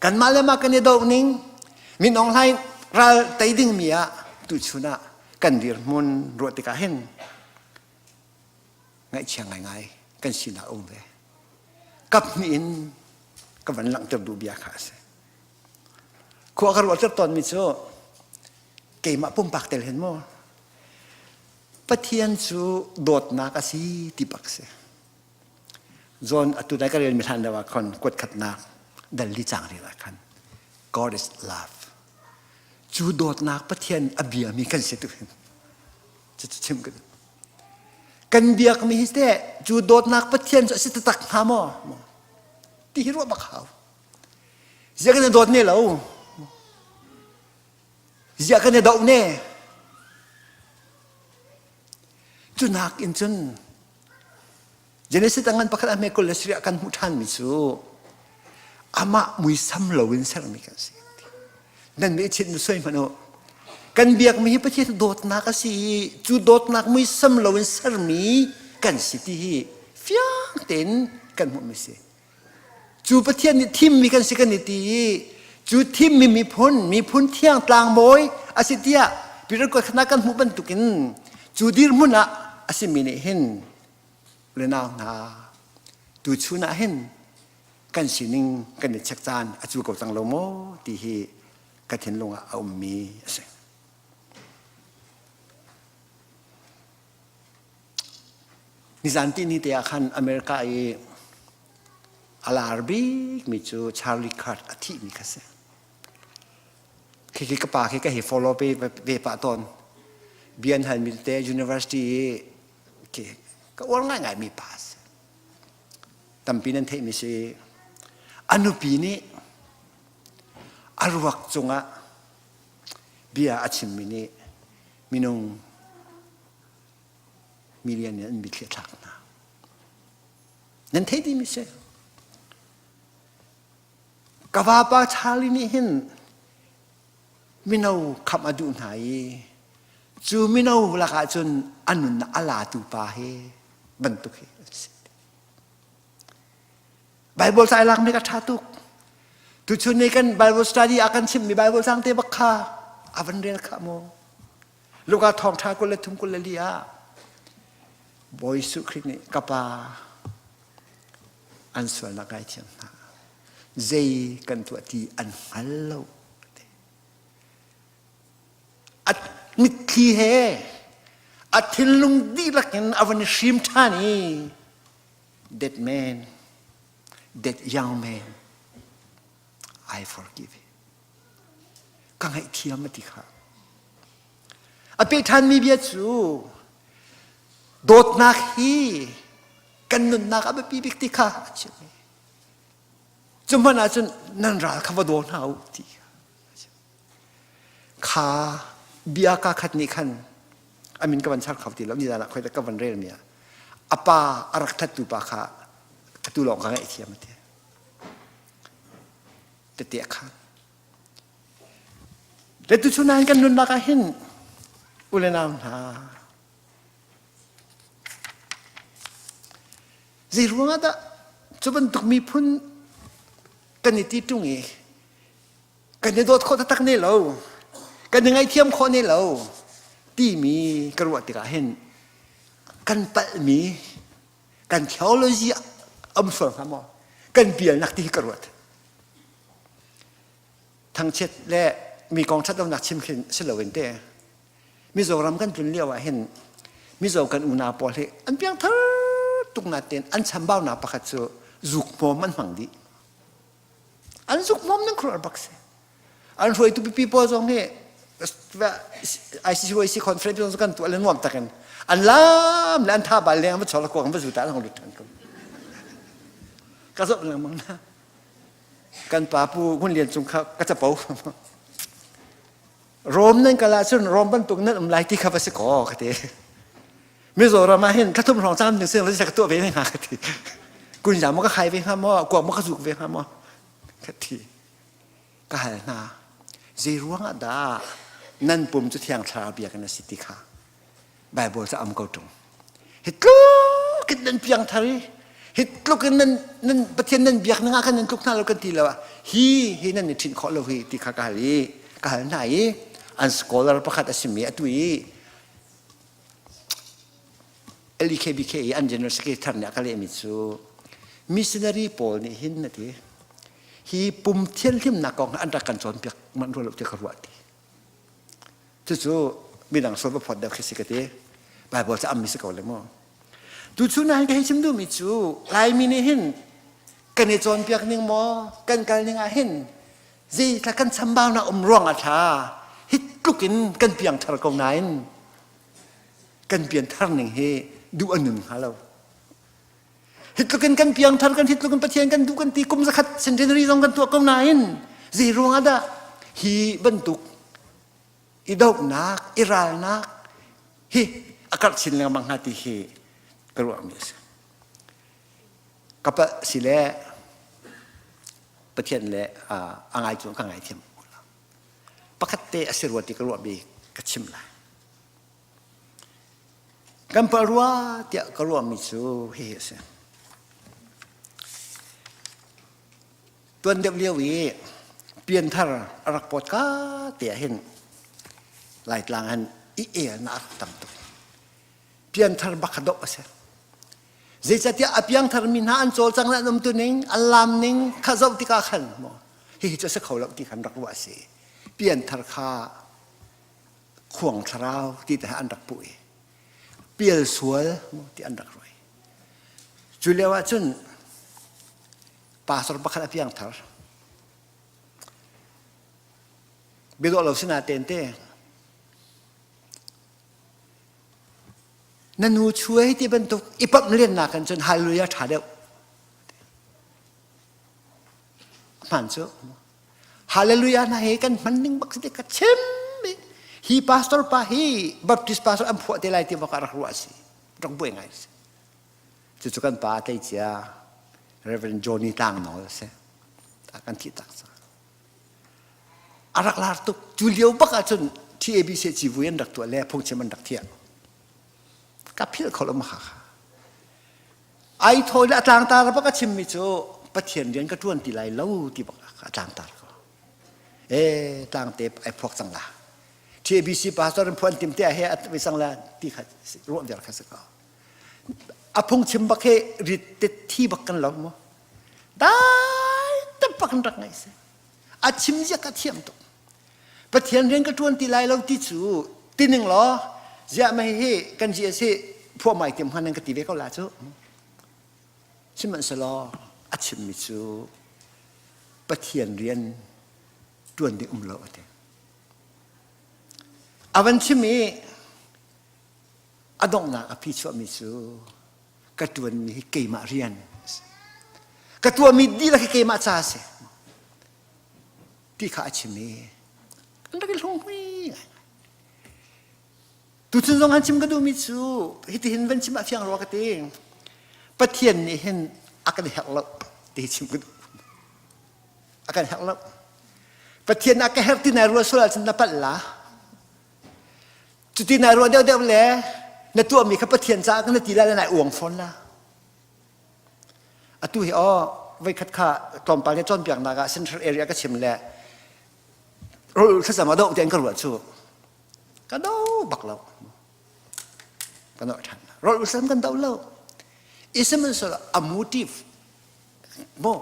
kanmah le mah kan i doh ning, Min Aung Hlaing ral tei ding mi ah tuchun ah kan dirhmun ruah tikah hin ngaihchia ngaingai kan sinak um ve. Kap hnih in ka van langhter duh bia kha a si. Khua ka ruah ter tawnmi cu keimah pumpak tel hin maw Pathian cu dawtnak a si ti bak si. John atu dai ka rel mi hlan deuh ah khan kuat khatnak dal li cang ril ah khan God is love. Cu dawtnak Pathian a bia mi kan si tu hin. Cu chim kan kan biak mi hi te cu dawtnak Pathian cu a si taktak hnga maw? Ti hi ruah bak hau. Zia kan dawt ne lo. Ziah kan i doh ne? Cu nak in cun Genesis tangan pakhat a hme kul le sarih ah kan hmuh ṭhanmi cu amah muisam loin sermi kan si. Nan mi chin nu soi hmanh u. Kan biakmi hi Pathian dawtnak a si i cu dawtnak muisam loin sermi kan si ti hi fiang tein kan hmuhmi si. Cu Pathian nih thimmi kan si kan i ti i cu thimmi miphun, miphun thiang tlangbawi a si tiah Peter kuat kan hmuh bantukin cu dirhmun ah a simi nih hin le nau hna tuchun ah hin kan sining kan i check caan a cu ko cang lo maw ti hi ka thinlung ah a ummi a si. Nizan tihni te ah khan America i a lar bikmi cu Charlie Kirk a thihmi kha si. Khi ka pa khi ka hei follow ve, ve pah tawn. Bian halmi te university i khi ka uar ngaingai mi pa si. Tampi nan theihmi si. A nupi nih a ruak cungah bia a chimmi nih minung million in an mitthli a thlak hna. Nan thei dimi si. Ka vapa Charlie nih hin mino khamh a duh hna i cu mino lakah cun a nunnak a latu pa hi bantuk hi an si. Bible ca i lakmi ka ṭha tuk. Tuchun ni kan Bible study a kan chimmi Bible cang te bak kha a van rel kha mu. Luka thawngṭha 23 24 ah Bawi Jesuh Khrih nih ka pa an sualnak ngaithiam hna. Zei kan tuah ti an hngal lo. A mitthli he a thinlung dihlak in a van i hrim ṭhan i that man, that young man, I forgive him. Ka ngaihthiam a ti kha. A peh ṭhanmi bia cu dawtnak hi kan nunnak a biapi bik ti kha a chim. Cu hmanh ahcun nan ral kha va daw hna u ti kha. Kha bia ka khat nih khan a min ka van char kho ti lo nizan ah khoi ka van rel mi ah a pa a rak thattu pa kha atu lawng ka ngaihthiam a ti. Tete a khan. Le tuchun ah kan nunnak ah hin u le nau hna zei ruangah dah cu bantuk miphun kan i ti ṭung i kan i dawt khawh taktak ne lo kan i ngaihthiam khawh ne lo timi ka ruah tikah hin kan palhmi kan theology am sual hnga maw kan bialnak ti hi ka ruat thangchiat le mi kong ṭhat lonak chim khin si loin te Mizoram kan tlun lio ah hin Mizo kan unau pawl hi an piangthar tuk natein an chambaunak pakhat cu zuk hmawm an hmang dih an zuk hmawm nan khuaruah bak si an hruaitu pipi pawl zong hi ICCYC conference zong kan tuah le nuam takin an lam le an tha bal leng va chola kuang va zu ta an hong lut than ko ka zoh lengmang na kan pa pu Ngun Lian Cung kha ka capo Rom nan kal ahcun Rom bantuk nan um lai ti kha va si kaw ka ti. Mizoram ah hin thlathum hrawng cam ding sing ka tuah ve hnga ka ti. Kunja maw ka khai ve hnga maw, kuak maw ka zuk ve hnga maw ka ti. Ka hal hna. Zei ruang ah dah nan pum cu thiang thlarau bia kan si ti kha Bible ca am ko tung. Hi tluk. in nan piang thar i hi tluk in nan nan Pathian nan biak ning ah khan nan tluk hna lo kan ti lo ah hi hi nan i ṭhinh khawh lo hi ti kha ka hal i ka hal hna i an scholar pakhat a simi atu i LEKBK i an general secretary nih a ka lehmi cu missionary pawl nih hin a ti hi pum thianhlimnak kong an rak kan cawnpiak manh rua lo ti ka ruah ti cucu midang sual va phawt deuh khi si ka ti Bible cu ammi si ko le mu tuchun ah hin ka hei chim duhmi cu Laimi nih hin kan i cawnpiak ning maw kan kal ning ah hin zeithla kan chambaunak um ruang ah thla hi tluk in kan piangthar ko nain kan pianthar ning hi duh a nun hnga lo hi tluk in kan piangthar kan hi tluk in Pathian kan duh kan ti kum zakhat centenary zong kan tuah ko nain zei ruang ah dah hi bantuk i dohnak i ralnak hi a karh chin lengmang hnga ti hi ka ruahmi a si ka pa si le Pathian le a ngai cu ka ngaithiam pakhat te a si rua ti ka ruahmi ka chim lai Kan palh rua tiah ka ruahmi cu hihi a si. Tuan deuh lio i pianthar a rak pawt ka te ah hin Laitlang han i elnak a rak tam tuk. Pianthar bak kha doh a si. Zeicahtiah a piangthar mi hna an cawlcang le an umtu ning, an laam ning kha zoh tikah khan maw hihi cu a si kho lo ti khan rak ruah a si. Pianthar kha khuang thlarau ti te an rak puh i pial sual ti an rak ruai cu lio ah cun pastor pakhat a piang thar biadawh lo sina ten te na nu chuai ti bantuk i pamh len nak kan cun hallelujah tha deuh hman cu Hallelujah na he kan hman ning bak si ka chim hi pastor pa hi Baptist pastor an phuah te lai ti bak rak ruah si rak buai ngai si cucu kan pa tlei cia Reverend Johnny Tlang Nawl si kan thi tak sa a rak lar tuk cu lio bak ahcun TABC civui an rak tuah le phungchim an rak thiah ka philh kho lo ma kha Ai thawi le a tlangtar bak a chimmi cu Pathian rian ka ṭuan ti lai lo ti bak a tlangtar ko. E tlangte ai phuak cang la. TABC pastor in phuan tim te he at vi cang la ti kha ruah viar kha si ko. A phung chim bak he rit te thi bak kan lo mu. Dai te bak kan rak ngai si. A chim zia ka thiam tuk. Pathian rian ka ṭuan ti lai lo ti cu tining law ziah mei hi kan GS hi phuah mai tim hman ka ti ve ko la cu. Sihmanhsehlaw a chimmi cu Pathian rian ṭuan ding um lo a ti. A van chim i a donghnak a phi chuahmi cu ka ṭuanmi hi keimah rian ka tuahmi dihlak hi keimah ca a si. Ti kha a chim i kan rak i hlunghui ngai. Tuchun zong han chim ka duhmi cu hitihin van chim ah fiang rua ka ti. Pathian nih hin a kan herh lo ti chim ka duh. A kan herh lo. Pathian a ka herh ti nai ruah sual ahcun na palh la. Cuti nai ruah deuhdeuh le na tuahmi kha Pathian caah kan na ti lai le nai uang fawn la. Atu hi aw voikhat kha tlawmpal nih cawnpiaknak ah central area ka chim le rawl thlacam a doh tiang ka ruah cu ka do bak lo ka do ṭhan rawl thlacam kan do lo sihmanhsehlaw a motive mo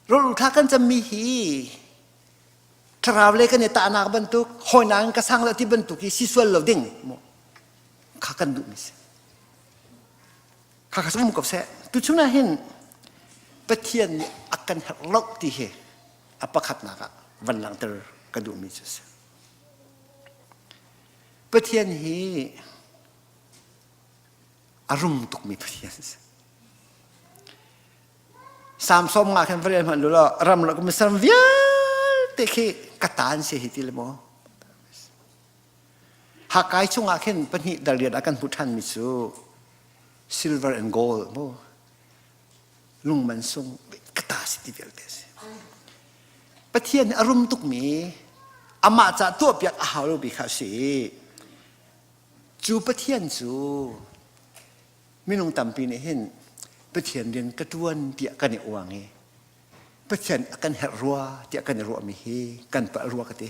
rawl thla kan cammi hi thlarau le kan i tahnak bantuk hawinak ka sang lo ti bantuk hi si sual lo ding mo kha kan duhmi si Khakha um ko seh. Tuchun ah hin Pathian nih a kan herh lo ti hi a pakhatnak ah van langhter ka duhmi cu a si. Pathian hi a rum tukmi Pathian a si. Samsom nga khan va rel hmanh law ram lo ka saram vialte khi ka ta an si hi ti le maw Hakai chungah khin pahnih dal riat ah kan hmuh ṭhanmi cu silver and gold mu lung man sung ka ta si ti vialte si. Pathian nih a rum tukmi amah ca tuahpiak a hau lomi kha a si i cu Pathian cu Minung tampi nih hin Pathian rian ka ṭuan tiah kan i uang i Pathian a kan herh rua tiah kan i ruahmi hi kan palh rua ka ti.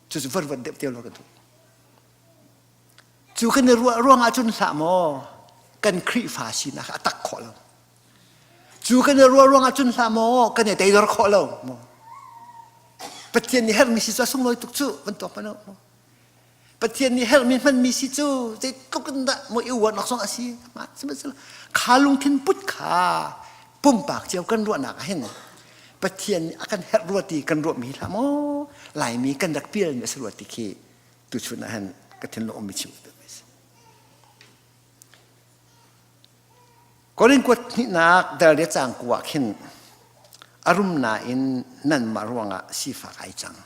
Cucu van ruat deuh te law ka duh. Cu kan i ruah ruang ahcun hlah maw kan Khrihfa sinak a tak khawh lo. Cu kan i ruah ruang ahcun hlah maw kan i teidor khawh lo. Maw. Pathian nih herhmi si cu a sunglawi tuk cu van tuak hmanh u. Pathian nih herhmi hmanmi si cu zeitluk in dah maw i uarnak zong a si. Sihmanhsehlaw kha lungthin put kha pumpak cio kan ruahnak ah hin Pathian nih a kan herh rua ti kan ruahmi hlah maw Laimi kan rak pialmi a si rua ti khi tuchun ah hin ka thinlung ummi chim si. Korin kuat hnihnak dal le cang ku ah khin a rum nain nanmah ruangah sifak ai cang.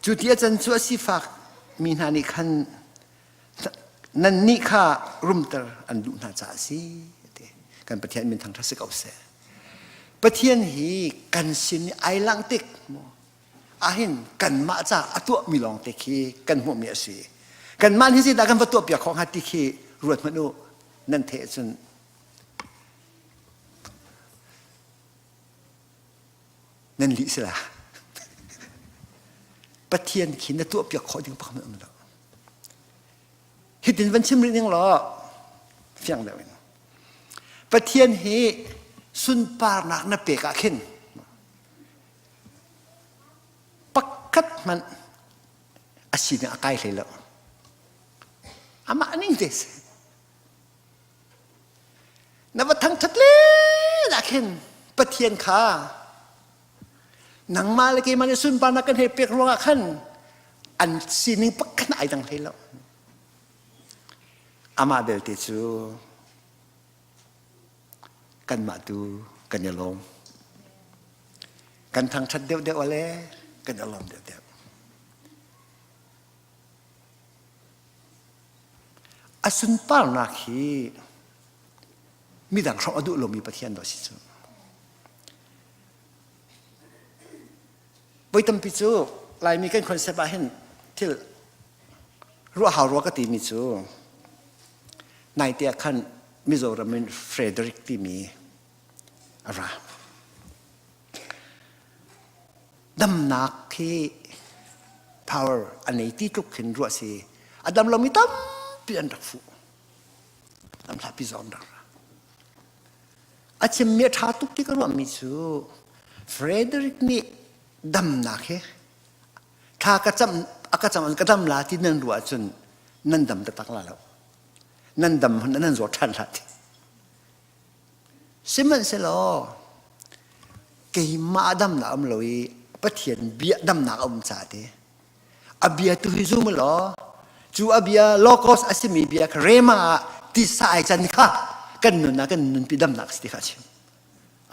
Cu ti a can cu a sifak mi hna nih khan nannih kha rumter an duh hna caah a si. Kan Pathian min thangṭhat si ko seh. Pathian hi kan sin i ai langh tik ahhin kanmah ca a tuahmi lawngte khi kan hmuhmi a si. Kanmah nih zeidah kan va tuahpiak khawh hnga ti khi ruat hmanh u nan theih ahcun nan lih si la. Pathian khi na tuahpiak khawh ding pakhat um lo. Hitin van chim rih ning law fiang deuh in. Pathian hi sunparnak na pek ah khin pakhat hmanh a sining a kai hlei lo. Amah ning te si. Na va thangṭhat len ah khin Pathian kha nangmah le keimah nih sunparnak kan hei pek ruangah khan an sining pakhat ai dang hlei lo. Amah belte cu kanmah tu kan i lawm. Kan thangṭhat deuhdeuh le kan i lawm deuhdeuh. A sunparnak hi midang hrawh a duh lomi Pathian dawh si cu. Voi tampi cu Laimi kan concept ah hin thil ruah hau rua ka timi cu naite ah khan Mizoram in Frederick timi a ra. Damnak khi power a nei ti tluk khin ruah si. A dam lomi tampi an rak fuh. Lamhlapi zong an rak ra. A chimmi a ṭha tuk ti ka ruahmi cu Frederick nih damnak hi thla ka cam a ka cam ka dam la ti nan ruah ahcun nan dam taktak la lo. Nan dam nan zaw ṭhan hlah ti. Sihmanhsehlaw keimah damnak um lo i Pathian bia damnak a um caah ti a bia tu hi zum law cu a bia logos a simi bia kha rema ah tisa ai can kha kan nun ah kan nunpi damnak si ti kha a chim.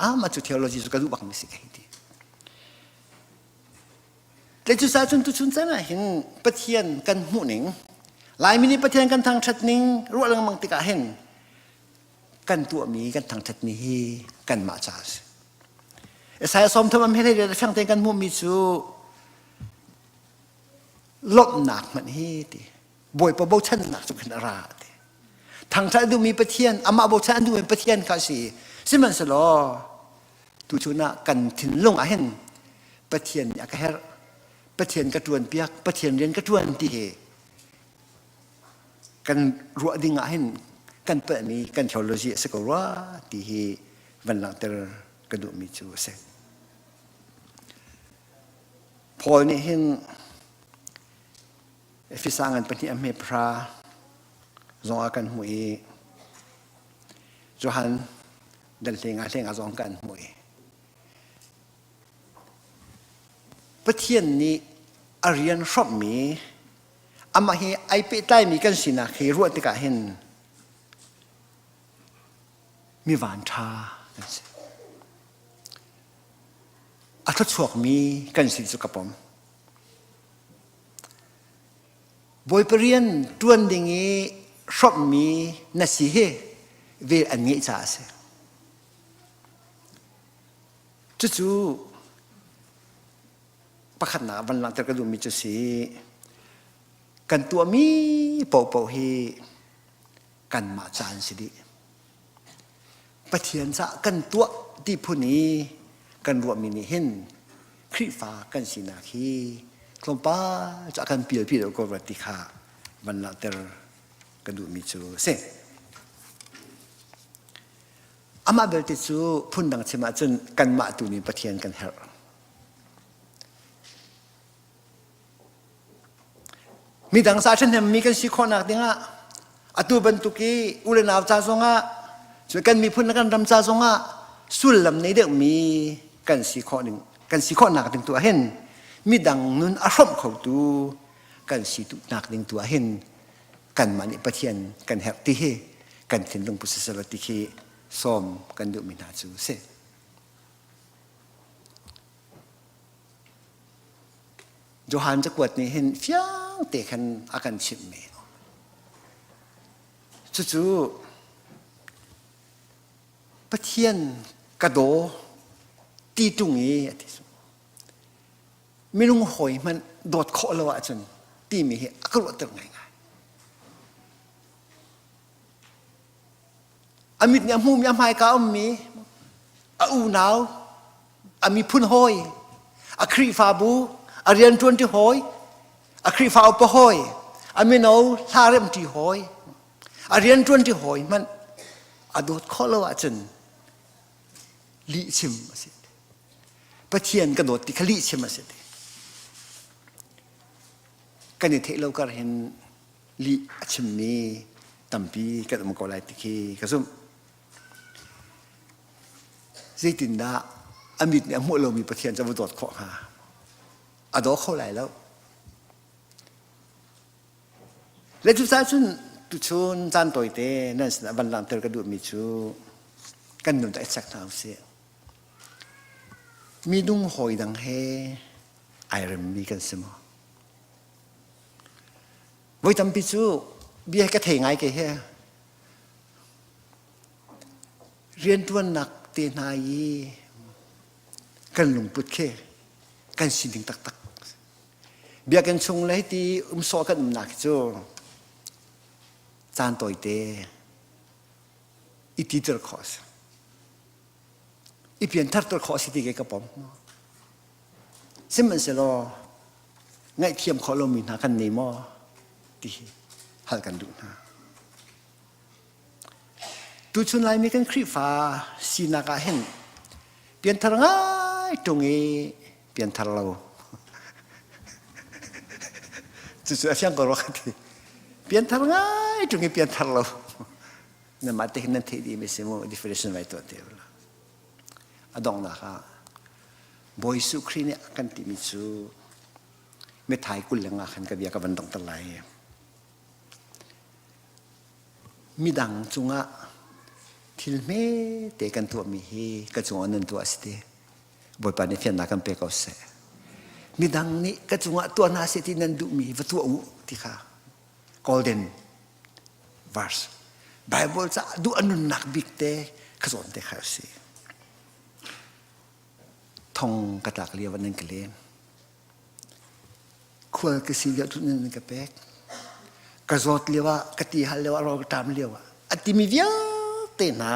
Ah mah cu theology cu ka duh bak mi si ka hei ti. Tle cu sa cun tuchun caan ah hin Pathian kan hmuh ning Laimi nih Pathian kan thangṭhat ning ruah lengmang tikah hin kan tuahmi kan thangṭhatmi hi kanmah ca a si. Isaiah 30 am he le fiang tein kan hmuhmi cu lawmhnak hmanh hi ti Bawipa bochannak cu khin a ra ti. Thangṭhat a duhmi Pathian amah bochan a duhmi Pathian kha a si. Sihmanhsehlaw tuchun ah kan thinlung ah hin Pathian nih a ka herh Pathian ka ṭuan piak Pathian rian ka ṭuan ti hi kan ruah ding ah hin kan palhmi kan theology a si ko rua ti hi van langhter ka duhmi cu a si. Paul nih hin Efesa ngan pahnih a hme pahra zong ah kan hmuh i Johan dal hlenga hlenga zong kan hmuh i Pathian nih a rian hrawmhmi amah hi ai pehtlaimi kan sinak hi ruah tikah hin mi vanṭha kan si. A thluachuakmi kan si cu ka pom. Bawipa rian ṭuan ding i hrawmhmi na si hi vel an ngeih caah a si. Cucu pakhatnak van langhter ka duhmi cu si kan tuahmi paohpaoh hi Kanmah ca an si dih. Pathian caah kan tuah ti phun i kan ruahmi nih hin Khrihfa kan sinak hi tlawmpal cu a kan pialpi deuh ko rua ti kha van langhter ka duhmi cu a si. Amah belte cu phundang chim ahcun kanmah tu nih Pathian kan herh. Midang sa ṭhahnemmi kan si khawhnak dingah atu bantuk i u le nau ca zongah cun kan miphun le kan ram ca zongah sullam nei deuhmi kan si khawh ning kan si khawhnak ding tu ah hin midang nun a hrawmh khotu kan si nak ding tu ah hin kanmah nih Pathian kan herh ti hi kan thinlung pu siselaw ti khi sawm kan duhmi hna cu a si. Johan cakuat nih hin fiang te khan a kan chimhmi. Cucu Pathian ka daw ti ṭung i a ti. Minung hawi hmanh dawt khawh lo ahcun timi hi a ka ruahter ngaingai. A mit nih a hmuhmi a hmaika a ummi a unau a miphun hawi a Khrihfabu a rianṭuanṭi hawi a Khrihfa upa hawi a mino hla remṭi hawi a rianṭuanṭi hawi hmanh a dawt khawh lo ahcun lihchim a si. Pathian ka dawt ti kha lihchim a si ti. Kan i theih lo kar hin lih a chimmi tampi kan um ko lai ti khi ka zumh. Zeitindah a mit nih a hmuh lomi Pathian cu a va dawt khawh hnga? A daw kho lai lo. Le cucaah cun tuchun caan tawite nan sinah van langhter ka duhmi cu kan nun i check hna usih. Minung hawi dang he ai remmi kan si maw? Voi tampi cu bia ka thei ngai ke he. Rianṭuannak te hna i kan lungput khi kan sining taktak. Biakinn chung le hiti um sawh kan umnak hi cu caan tawite i titer khawh a si. I piantharter khawh a si ti ke ka pom. Sihmanhsehlaw ngaihthiam khawh lomi hna kan nei maw ti hi hal kan duh hna. Tuchun Laimi kan Khrihfa sinak ah hin pianthar ngai ṭung i pianthar lo. Cucu a fiang ko rua ka ti. Pianthar ngai ṭung i pianthar lo. Nanmah te hin nan theih dih mi si mu definition vai tuah te ula. A donghnak ah Bawi Jesuh Khrih nih a kan timi cu mithai 25 khan ka bia ka van donghter lai. Midang cungah thil hmete kan tuahmi hi ka cungah nan tuah a si ti. Bawipa nih fiannak kan pe ko seh. Midang nih ka cungah tuah hna seh ti nan duhmi va tuah u ti kha golden verse Bible caah duh a nunnak bik te ka zawn te kha a si. Thong ka tlak lio ah nan ka len. Khual ka si lio nan ka pek. Ka zawt lio ah, ka ti hal lio ah, rawl ka ṭam lio ah, a timi vialte hna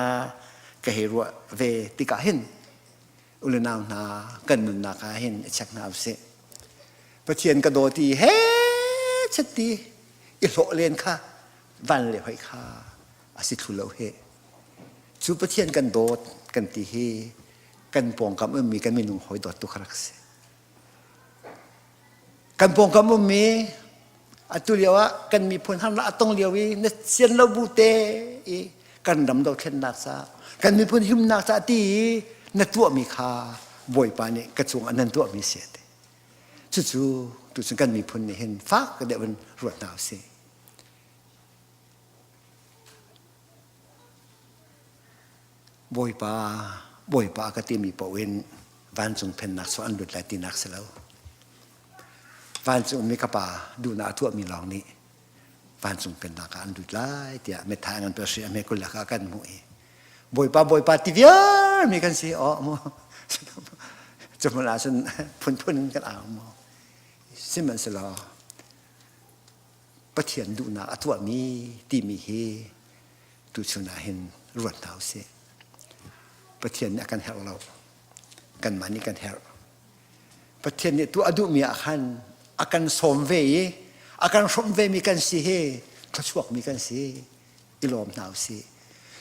ka hei ruah ve tikah hin ule nau hna kan nunnak ah hin i check hna usih. Pathian ka daw ti he chet ti i hlawh len kha van le hoi kha a si thlu lo he. Cu Pathian kan dawt kan ti hi kan pawngkam ummi kan minung hawi dawt tu kha rak si. Kan pawngkam ummi atu lio ah kan miphun harnak a tong lio i na sian lo bu te i kan ram dothlennak ca kan miphun himnak ca ti i na tuahmi kha Bawipa nih ka cung ah nan tuahmi si a ti. Cucu tucun kan miphun nih hin fak deuh in ruat hna usih. Bawipa, Bawipa ka timi paoh in vancung phennak cu an lut lai tinak si lo. Vancung mi ka pa duhnak a tuahmi lawng nih vancung pennak ah an lut lai tiah metha ngan pe hri a hme kul ah kan hmuh i Bawipa Bawipa ti viar mi kan si aw mu cuhmun ah cun phunphun in kan au mu sihmanhsehlaw Pathian duhnak a tuahmi timi hi. Tuchun ah hin ruat hna usih. Pathian nih a kan herh lo. Kanmah nih kan herh. Pathian nih tuah a duhmi ah khan a kan sawm ve i a kan hrawmh vemi kan si hi thluachuakmi kan si. I lawm hna usih.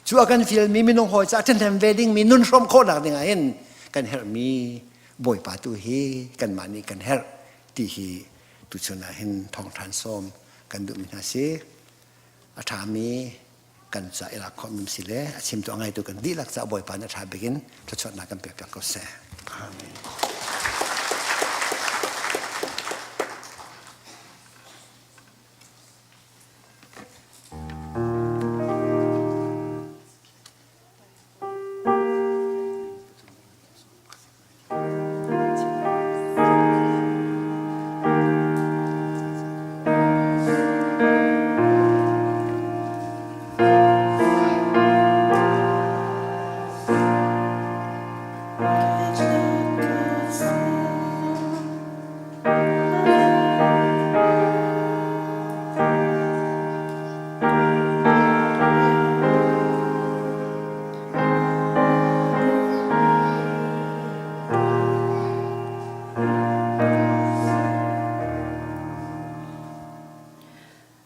Cu a kan fialmi minung hawi caah ṭhahnem ve dingmi nun hrawm khawhnak dingah hin kan herhmi Bawipa tu hi kanmah nih kan herh ti hi tuchun ah hin thawngṭhan sawm kan duhmi hna si. A ṭhami kan ca i lak khawhmi si le a chimtu a ngaitu kan dihlak caah Bawipa nih a ṭha bik in thluachuahnak kan pek piak ko seh. Amen.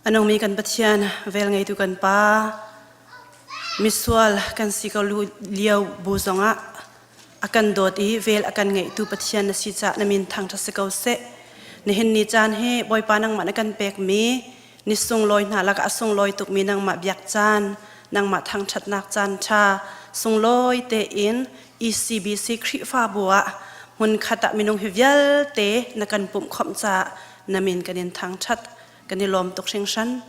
A nungmi kan Pathian, vel ngeitu kan Pa, misual kan si ko lio bu zongah a kan dawt i vel a kan ngeihtu Pathian na si caah na min thangṭhat si ko seh. Nihin ni caan hi Bawipa nangmah na kan pekmi ni sunglawi hna lakah a sunglawi tukmi nangmah biak caan, nangmah thangṭhatnak caan ṭha sunglawi tein ECBC Khrihfabu ah hmunkhat ah minung hi vialte na kan pumh khawmh caah na min kan in thangṭhat. Kan i lawm tuk hringhran.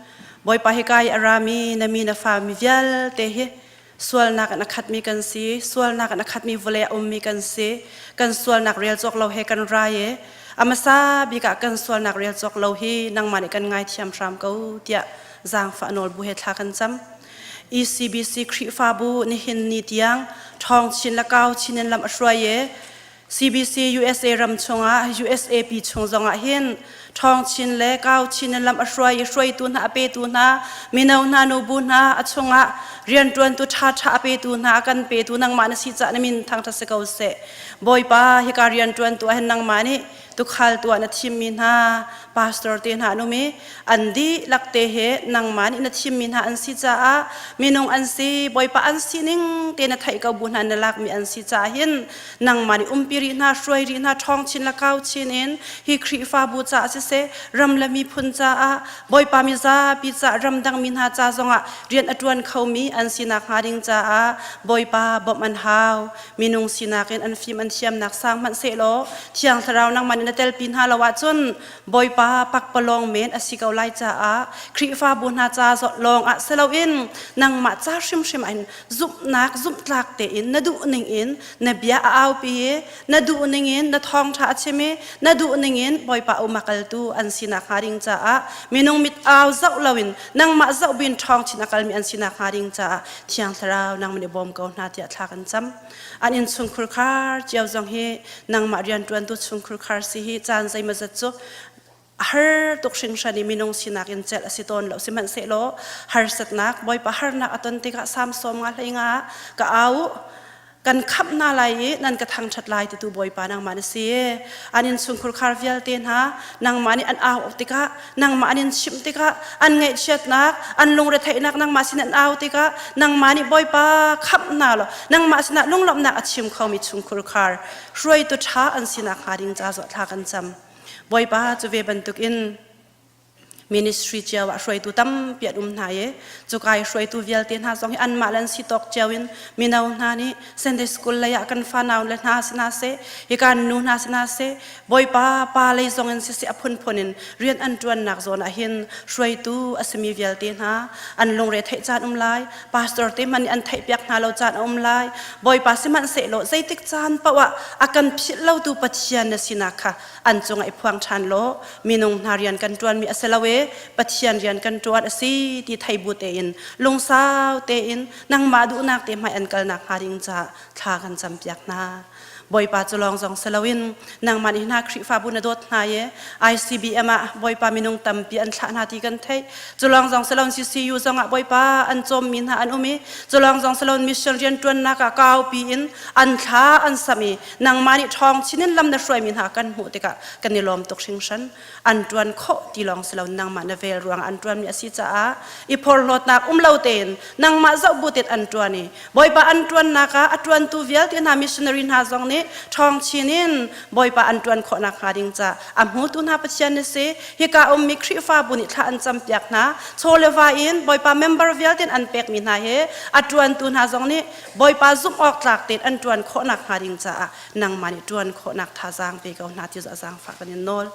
Bawipa hika i a rami na mi na fa mi vialte hi sualnak in a khatmi kan si, sualnak in a khatmi vawlei a ummi kan si, kan sualnak rel cawk lo he kan rai i a hmasa bik ah kan sualnak rel cawk lo hi nangmah nih kan ngaithiam hram ko tiah zaangfah nawl bu he thla kan cam. ECBC Khrihfabu nihin ni tiang ṭhawng chin le kau chin in lam a hruai i CBC USA ram chungah USAP chung zongah hin ṭhawng chin le kau chin in lam a hruai i hruaitu hna a petu hna mino hna nubu hna a chungah rianṭuantu ṭhaṭha a petu hna a kan petu nangmah na si caah na min thangṭhat si ko seh. Bawipa hika rianṭuantu ah hin nangmah nih tukhal tuah na thimmi hna pastor te hna an um i an dihlak te he nangmah nih na thimmi hna an si caah minung an si bawipa an sining te na theih ko bu hna na lakmi an si caah hin nangmah nih umpi rih hna hruai rih hna ṭhawng chin le kau chin in hi Khrihfabu caah siseh ram le miphun caah bawipa mi zapi caah ramdang mi hna ca zongah rian a ṭuan khomi an sinak hnga ding caah bawipa bawmh an hau minung sinak in an fim an thiamnak sang hmanh sehlaw thiang thlarau nangmah nih na telpi hna lo ahcun bawipa pakpalawng men a si ko lai caah Khrihfabu hna ca lawng ah si loin nangmah ca hrimhrim ah hin zumhnak zumhtlak tein na duh ning in na bia a aupi i na duh ning in na thawngṭha a chim i na duh ning in bawipa um a kaltu an sinak hnga ding caah minung mit au zoh loin nangmah zoh buin ṭhawng chin a kalmi an sinak hnga ding caah Thiang Thlarau nangmah nih bawm ko hna tiah thla kan cam. An inn chungkhur khar cio zong hi nangmah rianṭuantu chungkhur khar si hi caan zeimawzat cu a har tuk hringhran i minung sinak in celh a si tawn lo sihmanhsehlaw harsatnak Bawipa harnak a ton tikah samsawm nga hlei nga ka au kan khamh hna lai i nan ka thangṭhat lai titu Bawipa nangmah na si. An innchungkhur khar vialte hna nangmah nih an au tikah nangmah an in chimh tikah an ngaihchiatnak an lungretheihnak nangmah sin an au tikah nangmah nih Bawipa khamh hna law nangmah sinah lunglawmhnak a chim khomi chungkhur khar hruaitu ṭha an sinak hnga ding ca zawh thla kan cam. Bawipa cu ve bantukin ministry cio ah hruaitu tampi an um hna i cuka i hruaitu vialte hna zong hi anmah le an si tawk cio in mino hna nih Sunday school lei ah kan fanau le hna si hna seh hika nu hna si hna seh Bawipa pa lei zong in siseh a phunphun in rian an ṭuannak zawn ah hin hruaitu a simi vialte hna an lungre theih caan um lai pastor te hmanh nih an theihpiak hna lo caan a um lai Bawipa sihmanhsehlaw zeitik caan paoh ah a kan philh lotu Pathian na sinak kha an cungah i phuang ṭhan law minung hna rian kan ṭuanmi a si lo e Pathian rian kan ṭuan a si ti thei bu tein lungsau tein nangmah duhnak te hmai an kalnak hnga ding caah thla kan campiak hna. Bawipa cu lawng zong si loin nangmah nih hna Khrihfabu na dawt hna i ICBM ah Bawipa minung tampi an thlah hna ti kan theih. Cu lawng zong si loin CCU zong ah Bawipa an cawmmi hna an um i cu lawng zong si loin mission rianṭuannak ah kaupi in an thla an sam i nangmah nih ṭhawng chin in lam na hruaimi hna kan hmuh tikah kan i lawm tuk hringhran. An ṭuan khawh ti lawng si lo nangmah na vel ruangah an ṭuanmi a si caah i phorhlawtnak um lo tein nangmah zoh bu tein an ṭuan i Bawipa an ṭuannak ah a ṭuantu vialte hna missionary hna zong nih ṭhawng chin in Bawipa an ṭuan khawhnak hnga ding ca a hmutu hna Pathian na si. Hika ummi Khrihfabu nih thla an campiak hna. Chaw le va in Bawipa member vialte an pekmi hna he a ṭuantu hna zong nih Bawipa zumh awk tlak tein an ṭuan khawhnak hnga ding caah nangmah nih ṭuan khawhnak thazaang pe ko hna ti cu a zaangfah kan in nawl.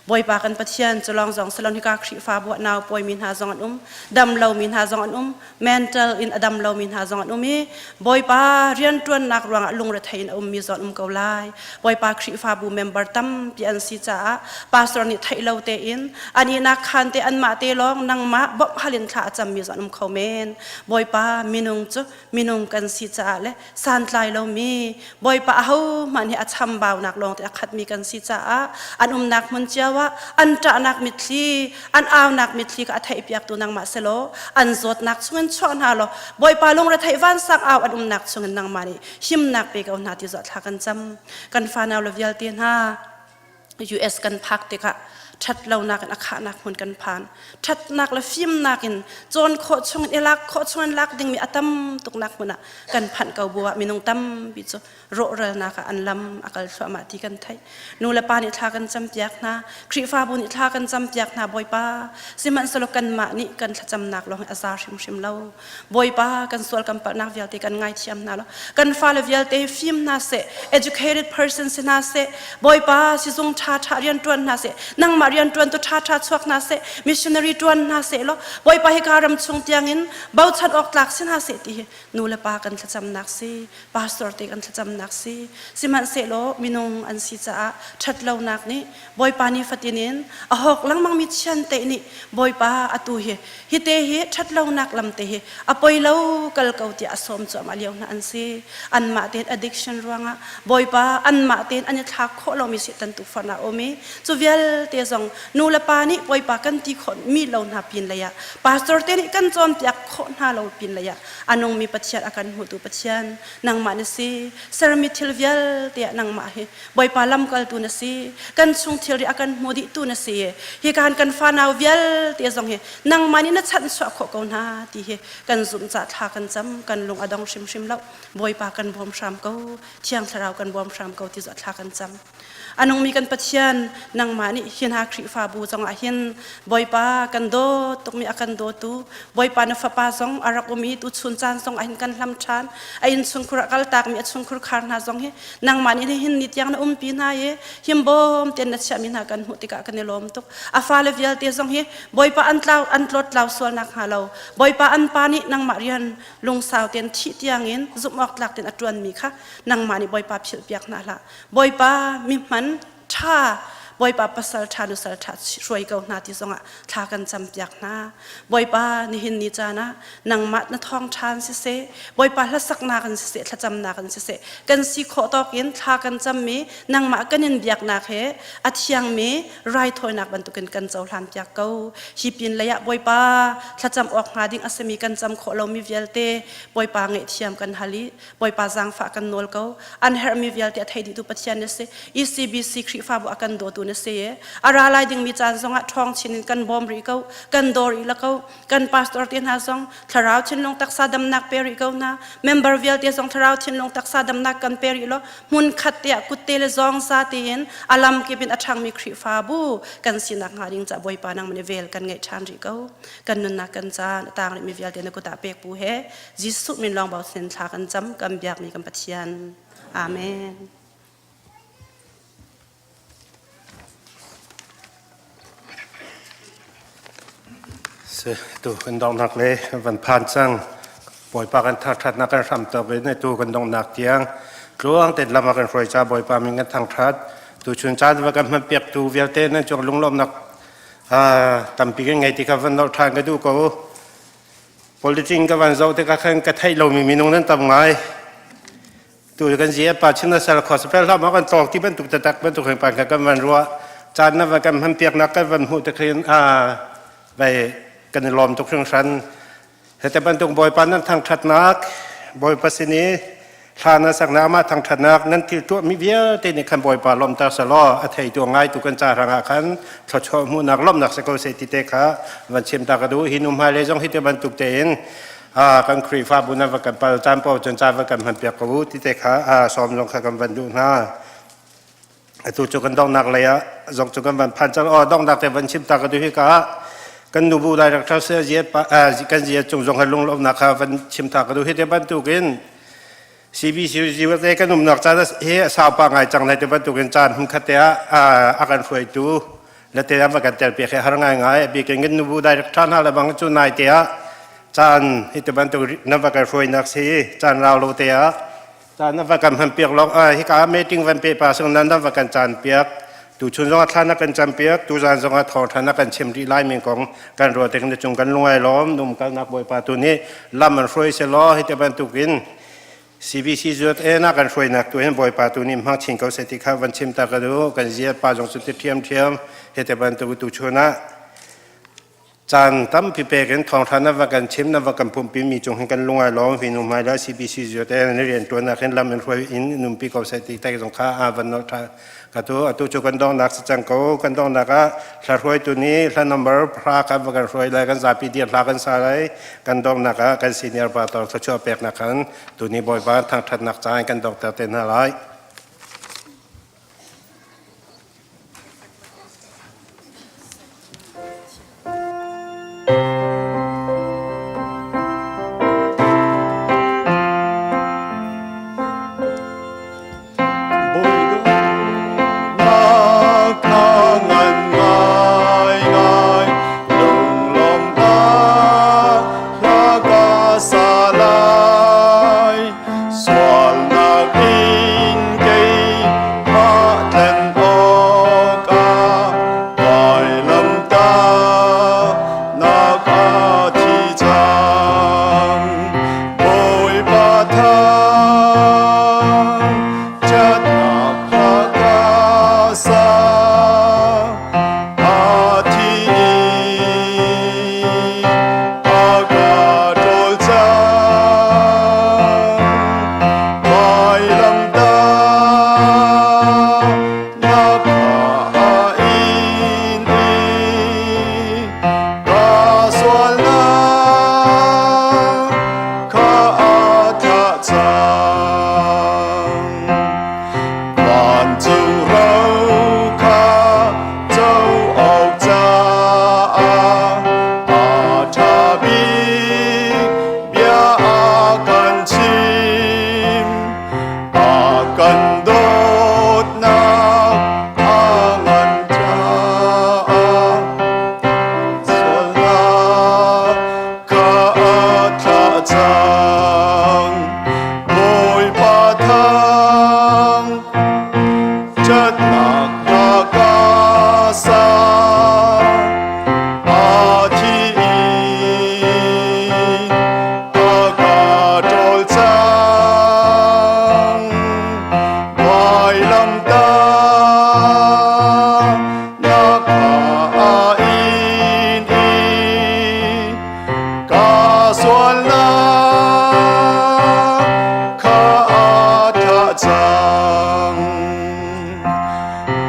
Bawipa kan Pathian cu lawng zong si lo hika Khrihfabu ah nau pawimi hna zong an um, dam lomi hna zong an um, mental in a dam lomi hna zong an um i Bawipa rianṭuannak ruangah lungrethei in a ummi zong an um ko lai. Bawipa Khrihfabu member tampi an si caah pastor nih theih lo tein an ihnak khaan te anmah te lawng nangmah bawmh hal in thla a cammi zong an um kho men. Bawipa minung cu minung kan si caah le santlai lomi Bawipa ahohmanh hi a chambaunak lawngte a khatmi kan si caah an umnak hmun cio ah an ṭahnak mitthli an aunak mitthli kha a theihpiaktu nangmah selaw an zawtnak chungin chuah hna law Bawipa lungretheih vansang au an umnak chungin nangmah nih himnak pe ko hna ti zawh thla kan cam kan fanau le vialte hna US kan phak tikah ṭhatlonak in a khahnak hmun kan phan. Ṭhatnak le fimnak in cawn khawh chung in i lak khawh chung in lak dingmi a tam tuknak hmun ah kan phanh ko bu ah minung tampi cu rawhralnak ah an lam a kal thluahmah ti kan theih. Nu le pa nih thla kan campiak hna, Khrihfabu nih thla kan campiak hna Bawipa. Sihmanhsehlaw kanmah nih kan thlacamnak lawng hi a za hrimhrim lo. Bawipa kan sual kan palhnak vialte kan ngaithiam hna lo. Kan fale vialte fim hna seh, educated person si hna seh, Bawipa sizung ṭha ṭha rian ṭuan hna seh, nangmah rian ṭuan tu ṭha ṭha chuak hna seh, missionary ṭuan hna seh law Bawipa hika ram chung tiangin bochan awk tlak si hna seh ti hi nu le pa kan thlacamnak si, pastor te kan thlacamnak si. Sihmanhsehlaw minung an si caah ṭhatlonak nih Bawipa ni fatin in a hawk lengmangmi chianteih nih Bawipa atu hi hi te hi ṭhatlonak lam te hi a poi lo kal ko tiah a sawm cuahmah lio hna an si. Anmah tein addiction ruangah Bawipa anmah tein an i thlak khawh lomi Satan tukforhnak a um i cu vialte zong nu le pa nih Bawipa kan ti khawh mi lo hna pin lei ah pastor te nih kan cawnpiak khawh hna lo pin lei ah a nungmi Pathian a kan hmutu Pathian nangmah na si sermi thil vialte ah nangmah hi Bawipa lamkaltu na si kan chung thilri a kan hmu dihtu na si hi kan kan fanau vialte zong hi nangmah nih na chanhchuah khawh ko hna ti hi kan zumh ca thla kan cam kan lung a dong hrimhrim lo Bawipa kan bawm hram ko Thiang Thlarau kan bawm hram ko ti thla kan cam a nungmi kan Pathian nangmah nih hi hna Khrihfabu zongah hin Bawipa kan dawt tukmi a kan dawtu Bawipa na fapa zong a rak um i tu chun caan zong ah hin kan hlam ṭhan a inn chungkhur a kaltakmi a chungkhur khar hna zong hi nangmah nih hin ni tiang na umpi hna i himbawm tein na chiahmi hna kan hmuh tikah kan i lawm tuk a fale vialte zong hi Bawipa an tlau an tlawt tlau sual nak hnga lo Bawipa an pa nih nangmah rian lungsau tein thih tiangin zumh awk tlak tein a ṭuanmi kha nangmah nih Bawipa philhpiak hna hlah Bawipa mi hman ṭha Bawipa pasal ṭha nusal ṭha hruai ko hna ti zongah thla kan campiak hna. Bawipa nihin ni caan ah nangmah na thawngṭha in siseh, Bawipa hlasaknak in siseh, thlacamnak in siseh, kan si khawh tawk in thla kan cammi nangmah kan in biaknak he a thiangmi raithawinak bantukin kan cohlan piak ko. Hi pin lei ah Bawipa thlacam awk hnga ding a simi kan cam khawh lomi vialte Bawipa ngaihthiam kan hal i Bawipa zaangfah kan nawl ko. An herhmi vialte a thei dihtu Pathian na si. ECBC Khrihfabu a kan dawtu na si. A ra lai dingmi caan zongah ṭhawng chin in kan bawm rih ko, kan daw rih la ko. Kan pastor te hna zong thlarau thinlung taksa damnak pe rih ko hna. Member vialte zong thlarau thinlung taksa damnak kan pe rih lo. Hmun khat te ah kutte le zawng za tein a lam kip in a ṭhangmi Khrihfabu kan sinak hnga ding ca Bawipa nang vel kan ngeih ṭhan rih ko. Kan nunnak kan caan a tang rihmi vialte na kut ah pek bu he Jesuh min lawng bochan thla kan cam kan biakmi kan Pathian. Amen. Se tu kan donghnak le van phan cang Bawipa kan thangṭhatnak kan hram tok in tu kan donghnak tiang tluang te lam ah kan hruai ca Bawipa min kan thangṭhat tu chun caan va kan hman piak tu vialte nan cung lunglawmnak tampi kan ngei ti kha van nolh ṭhan ka duh ko Politics ka van zoh tikah khan ka theih lomi minung nan tam ngai. Tu kan zia pa chin na sal kho safel hlah ma kan tawk ti bantuk tatak bantuk heng pan kan van ruah caan na van kan hman piak nak kan van hmuh te khin a vai kan i lawm tuk hringhran. Hete bantuk Bawipa nan thangṭhatnak, Bawipa sin i thla nan saknak amah thangṭhatnak nan thil tuahmi vialte nih khan Bawipa lawmhter selaw a theitu a ngaitu kan ca hrangah khan thluachuah hmuhnak lawmhnak si ko seh ti te kha van chim ta ka duh. Hi nu hmailei zong hi te bantuk tein kan Khrihfabu nan va kan pal caan paoh cun ca va kan hmanpiak ko u ti te kha sawm zong kha kan van duh hna. Atu cu kan donghnak lei ah zong cu kan van phan cang. Oh, donghnak te van chim ta ka duh hi ka kan nubu director se ziat kan ziat cung zong lunglawmhnak kha van chim ta ka duh hi te bantukin CBC te kan umnak caan hi a sau pa ngai cang lai te bantukin caan hmun khat te ah a kan hruaitu le te ah kan tel piak hi har ngai ngai bikin kan nubu director hna le bang cu nai te ah caan hi te bantuk na va kan hruainak si caan rau lo te ah Caan na va kan hman piak lawng ah hika meeting van pe pa sung nan va kan caan piak tu chun zong ah thla na kan cam piak tu zan zong ah thawngtha na kan chim rih lai min kong kan ruah tik na cung kan lungai lawm num kalnak bawipa tu nih lam an hruai se law hi te bantukin CBC zuat e na kan hruainak tu hin bawipa tu nih hmang chin ko se ti kha van chim ta ka du kan ziat pa zong cu ti thiam thiam hi te bantuk tu chun ah Caan tampi pek in thawngṭha na va kan chim na va kan pumpi mi cung hin kan lung ai lawm hi nu hmai la CBC zuat e na rian ṭuannak hin lam in hruai in numpi ko seh ti tek zong kha a van nolh ṭha ka tu atu cu kan donghnak si cang ko kan donghnak ah hla hruaitu nih hla number phra kan va kan hruai lai kan zapi dir hla kan sa lai kan donghnak ah kan senior pa tor thluachuah peknak khan tuni Bawipa thangṭhatnak caan kan donghter te hna lai. Sualnak in kei tlen awkah vailamtah nak a thi cang. Bawipa thang chiatnak hla ka sa a thi i a ka ṭawl cang. Vailamtah na pha in i ka sualnak kha a thah cang. Vancung ro kha co awk caah a ṭha bik bia a kan chim. A kan dawtnak a ngan caah sualnak kha a thlah cang. Bawipa thang ṭhatnak hla ka sa a thi i a ka ṭawl cang. Vailamtah na ka a in i ka sualnak kha a thah cang.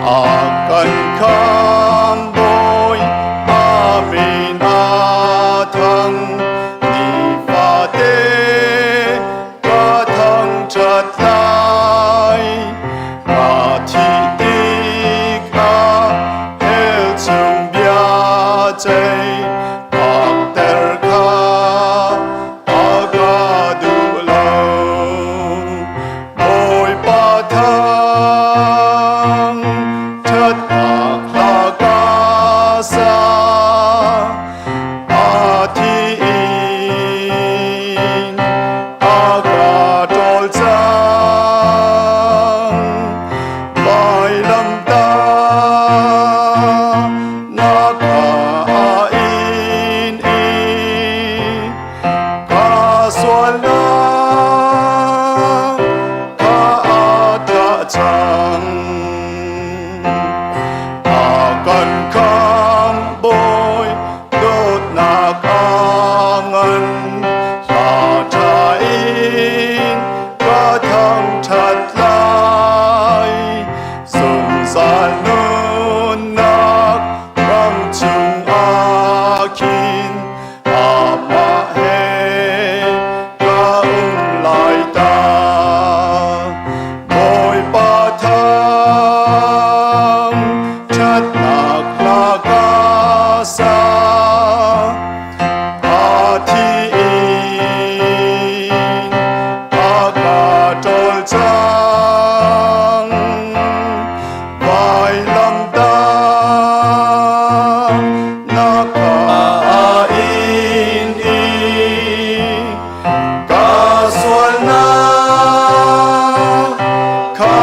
A kan khambawi amen a thang nifate ka thangṭhat lai. Ka thih tikah hell chung biaceih phakter kha a ka duh lo. Bawipa thang ṭhat. Vailamtah na ka in i ka sualnak kha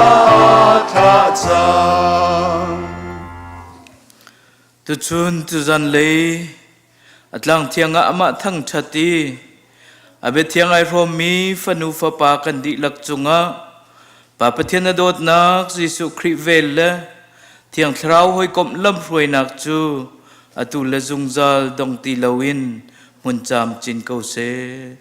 thlah cang. Tuchun tuzan lei a tlang thiang ah amah thangṭhat i a biathiang ai hrawmmi fanu fapa kan dihlak cungah Pa Pathian a dawtnak Jesuh Khrih vel le Thiang Thlarau hawikomh lamhruainak cu atu le zungzal dong ti loin hmun camcin ko seh.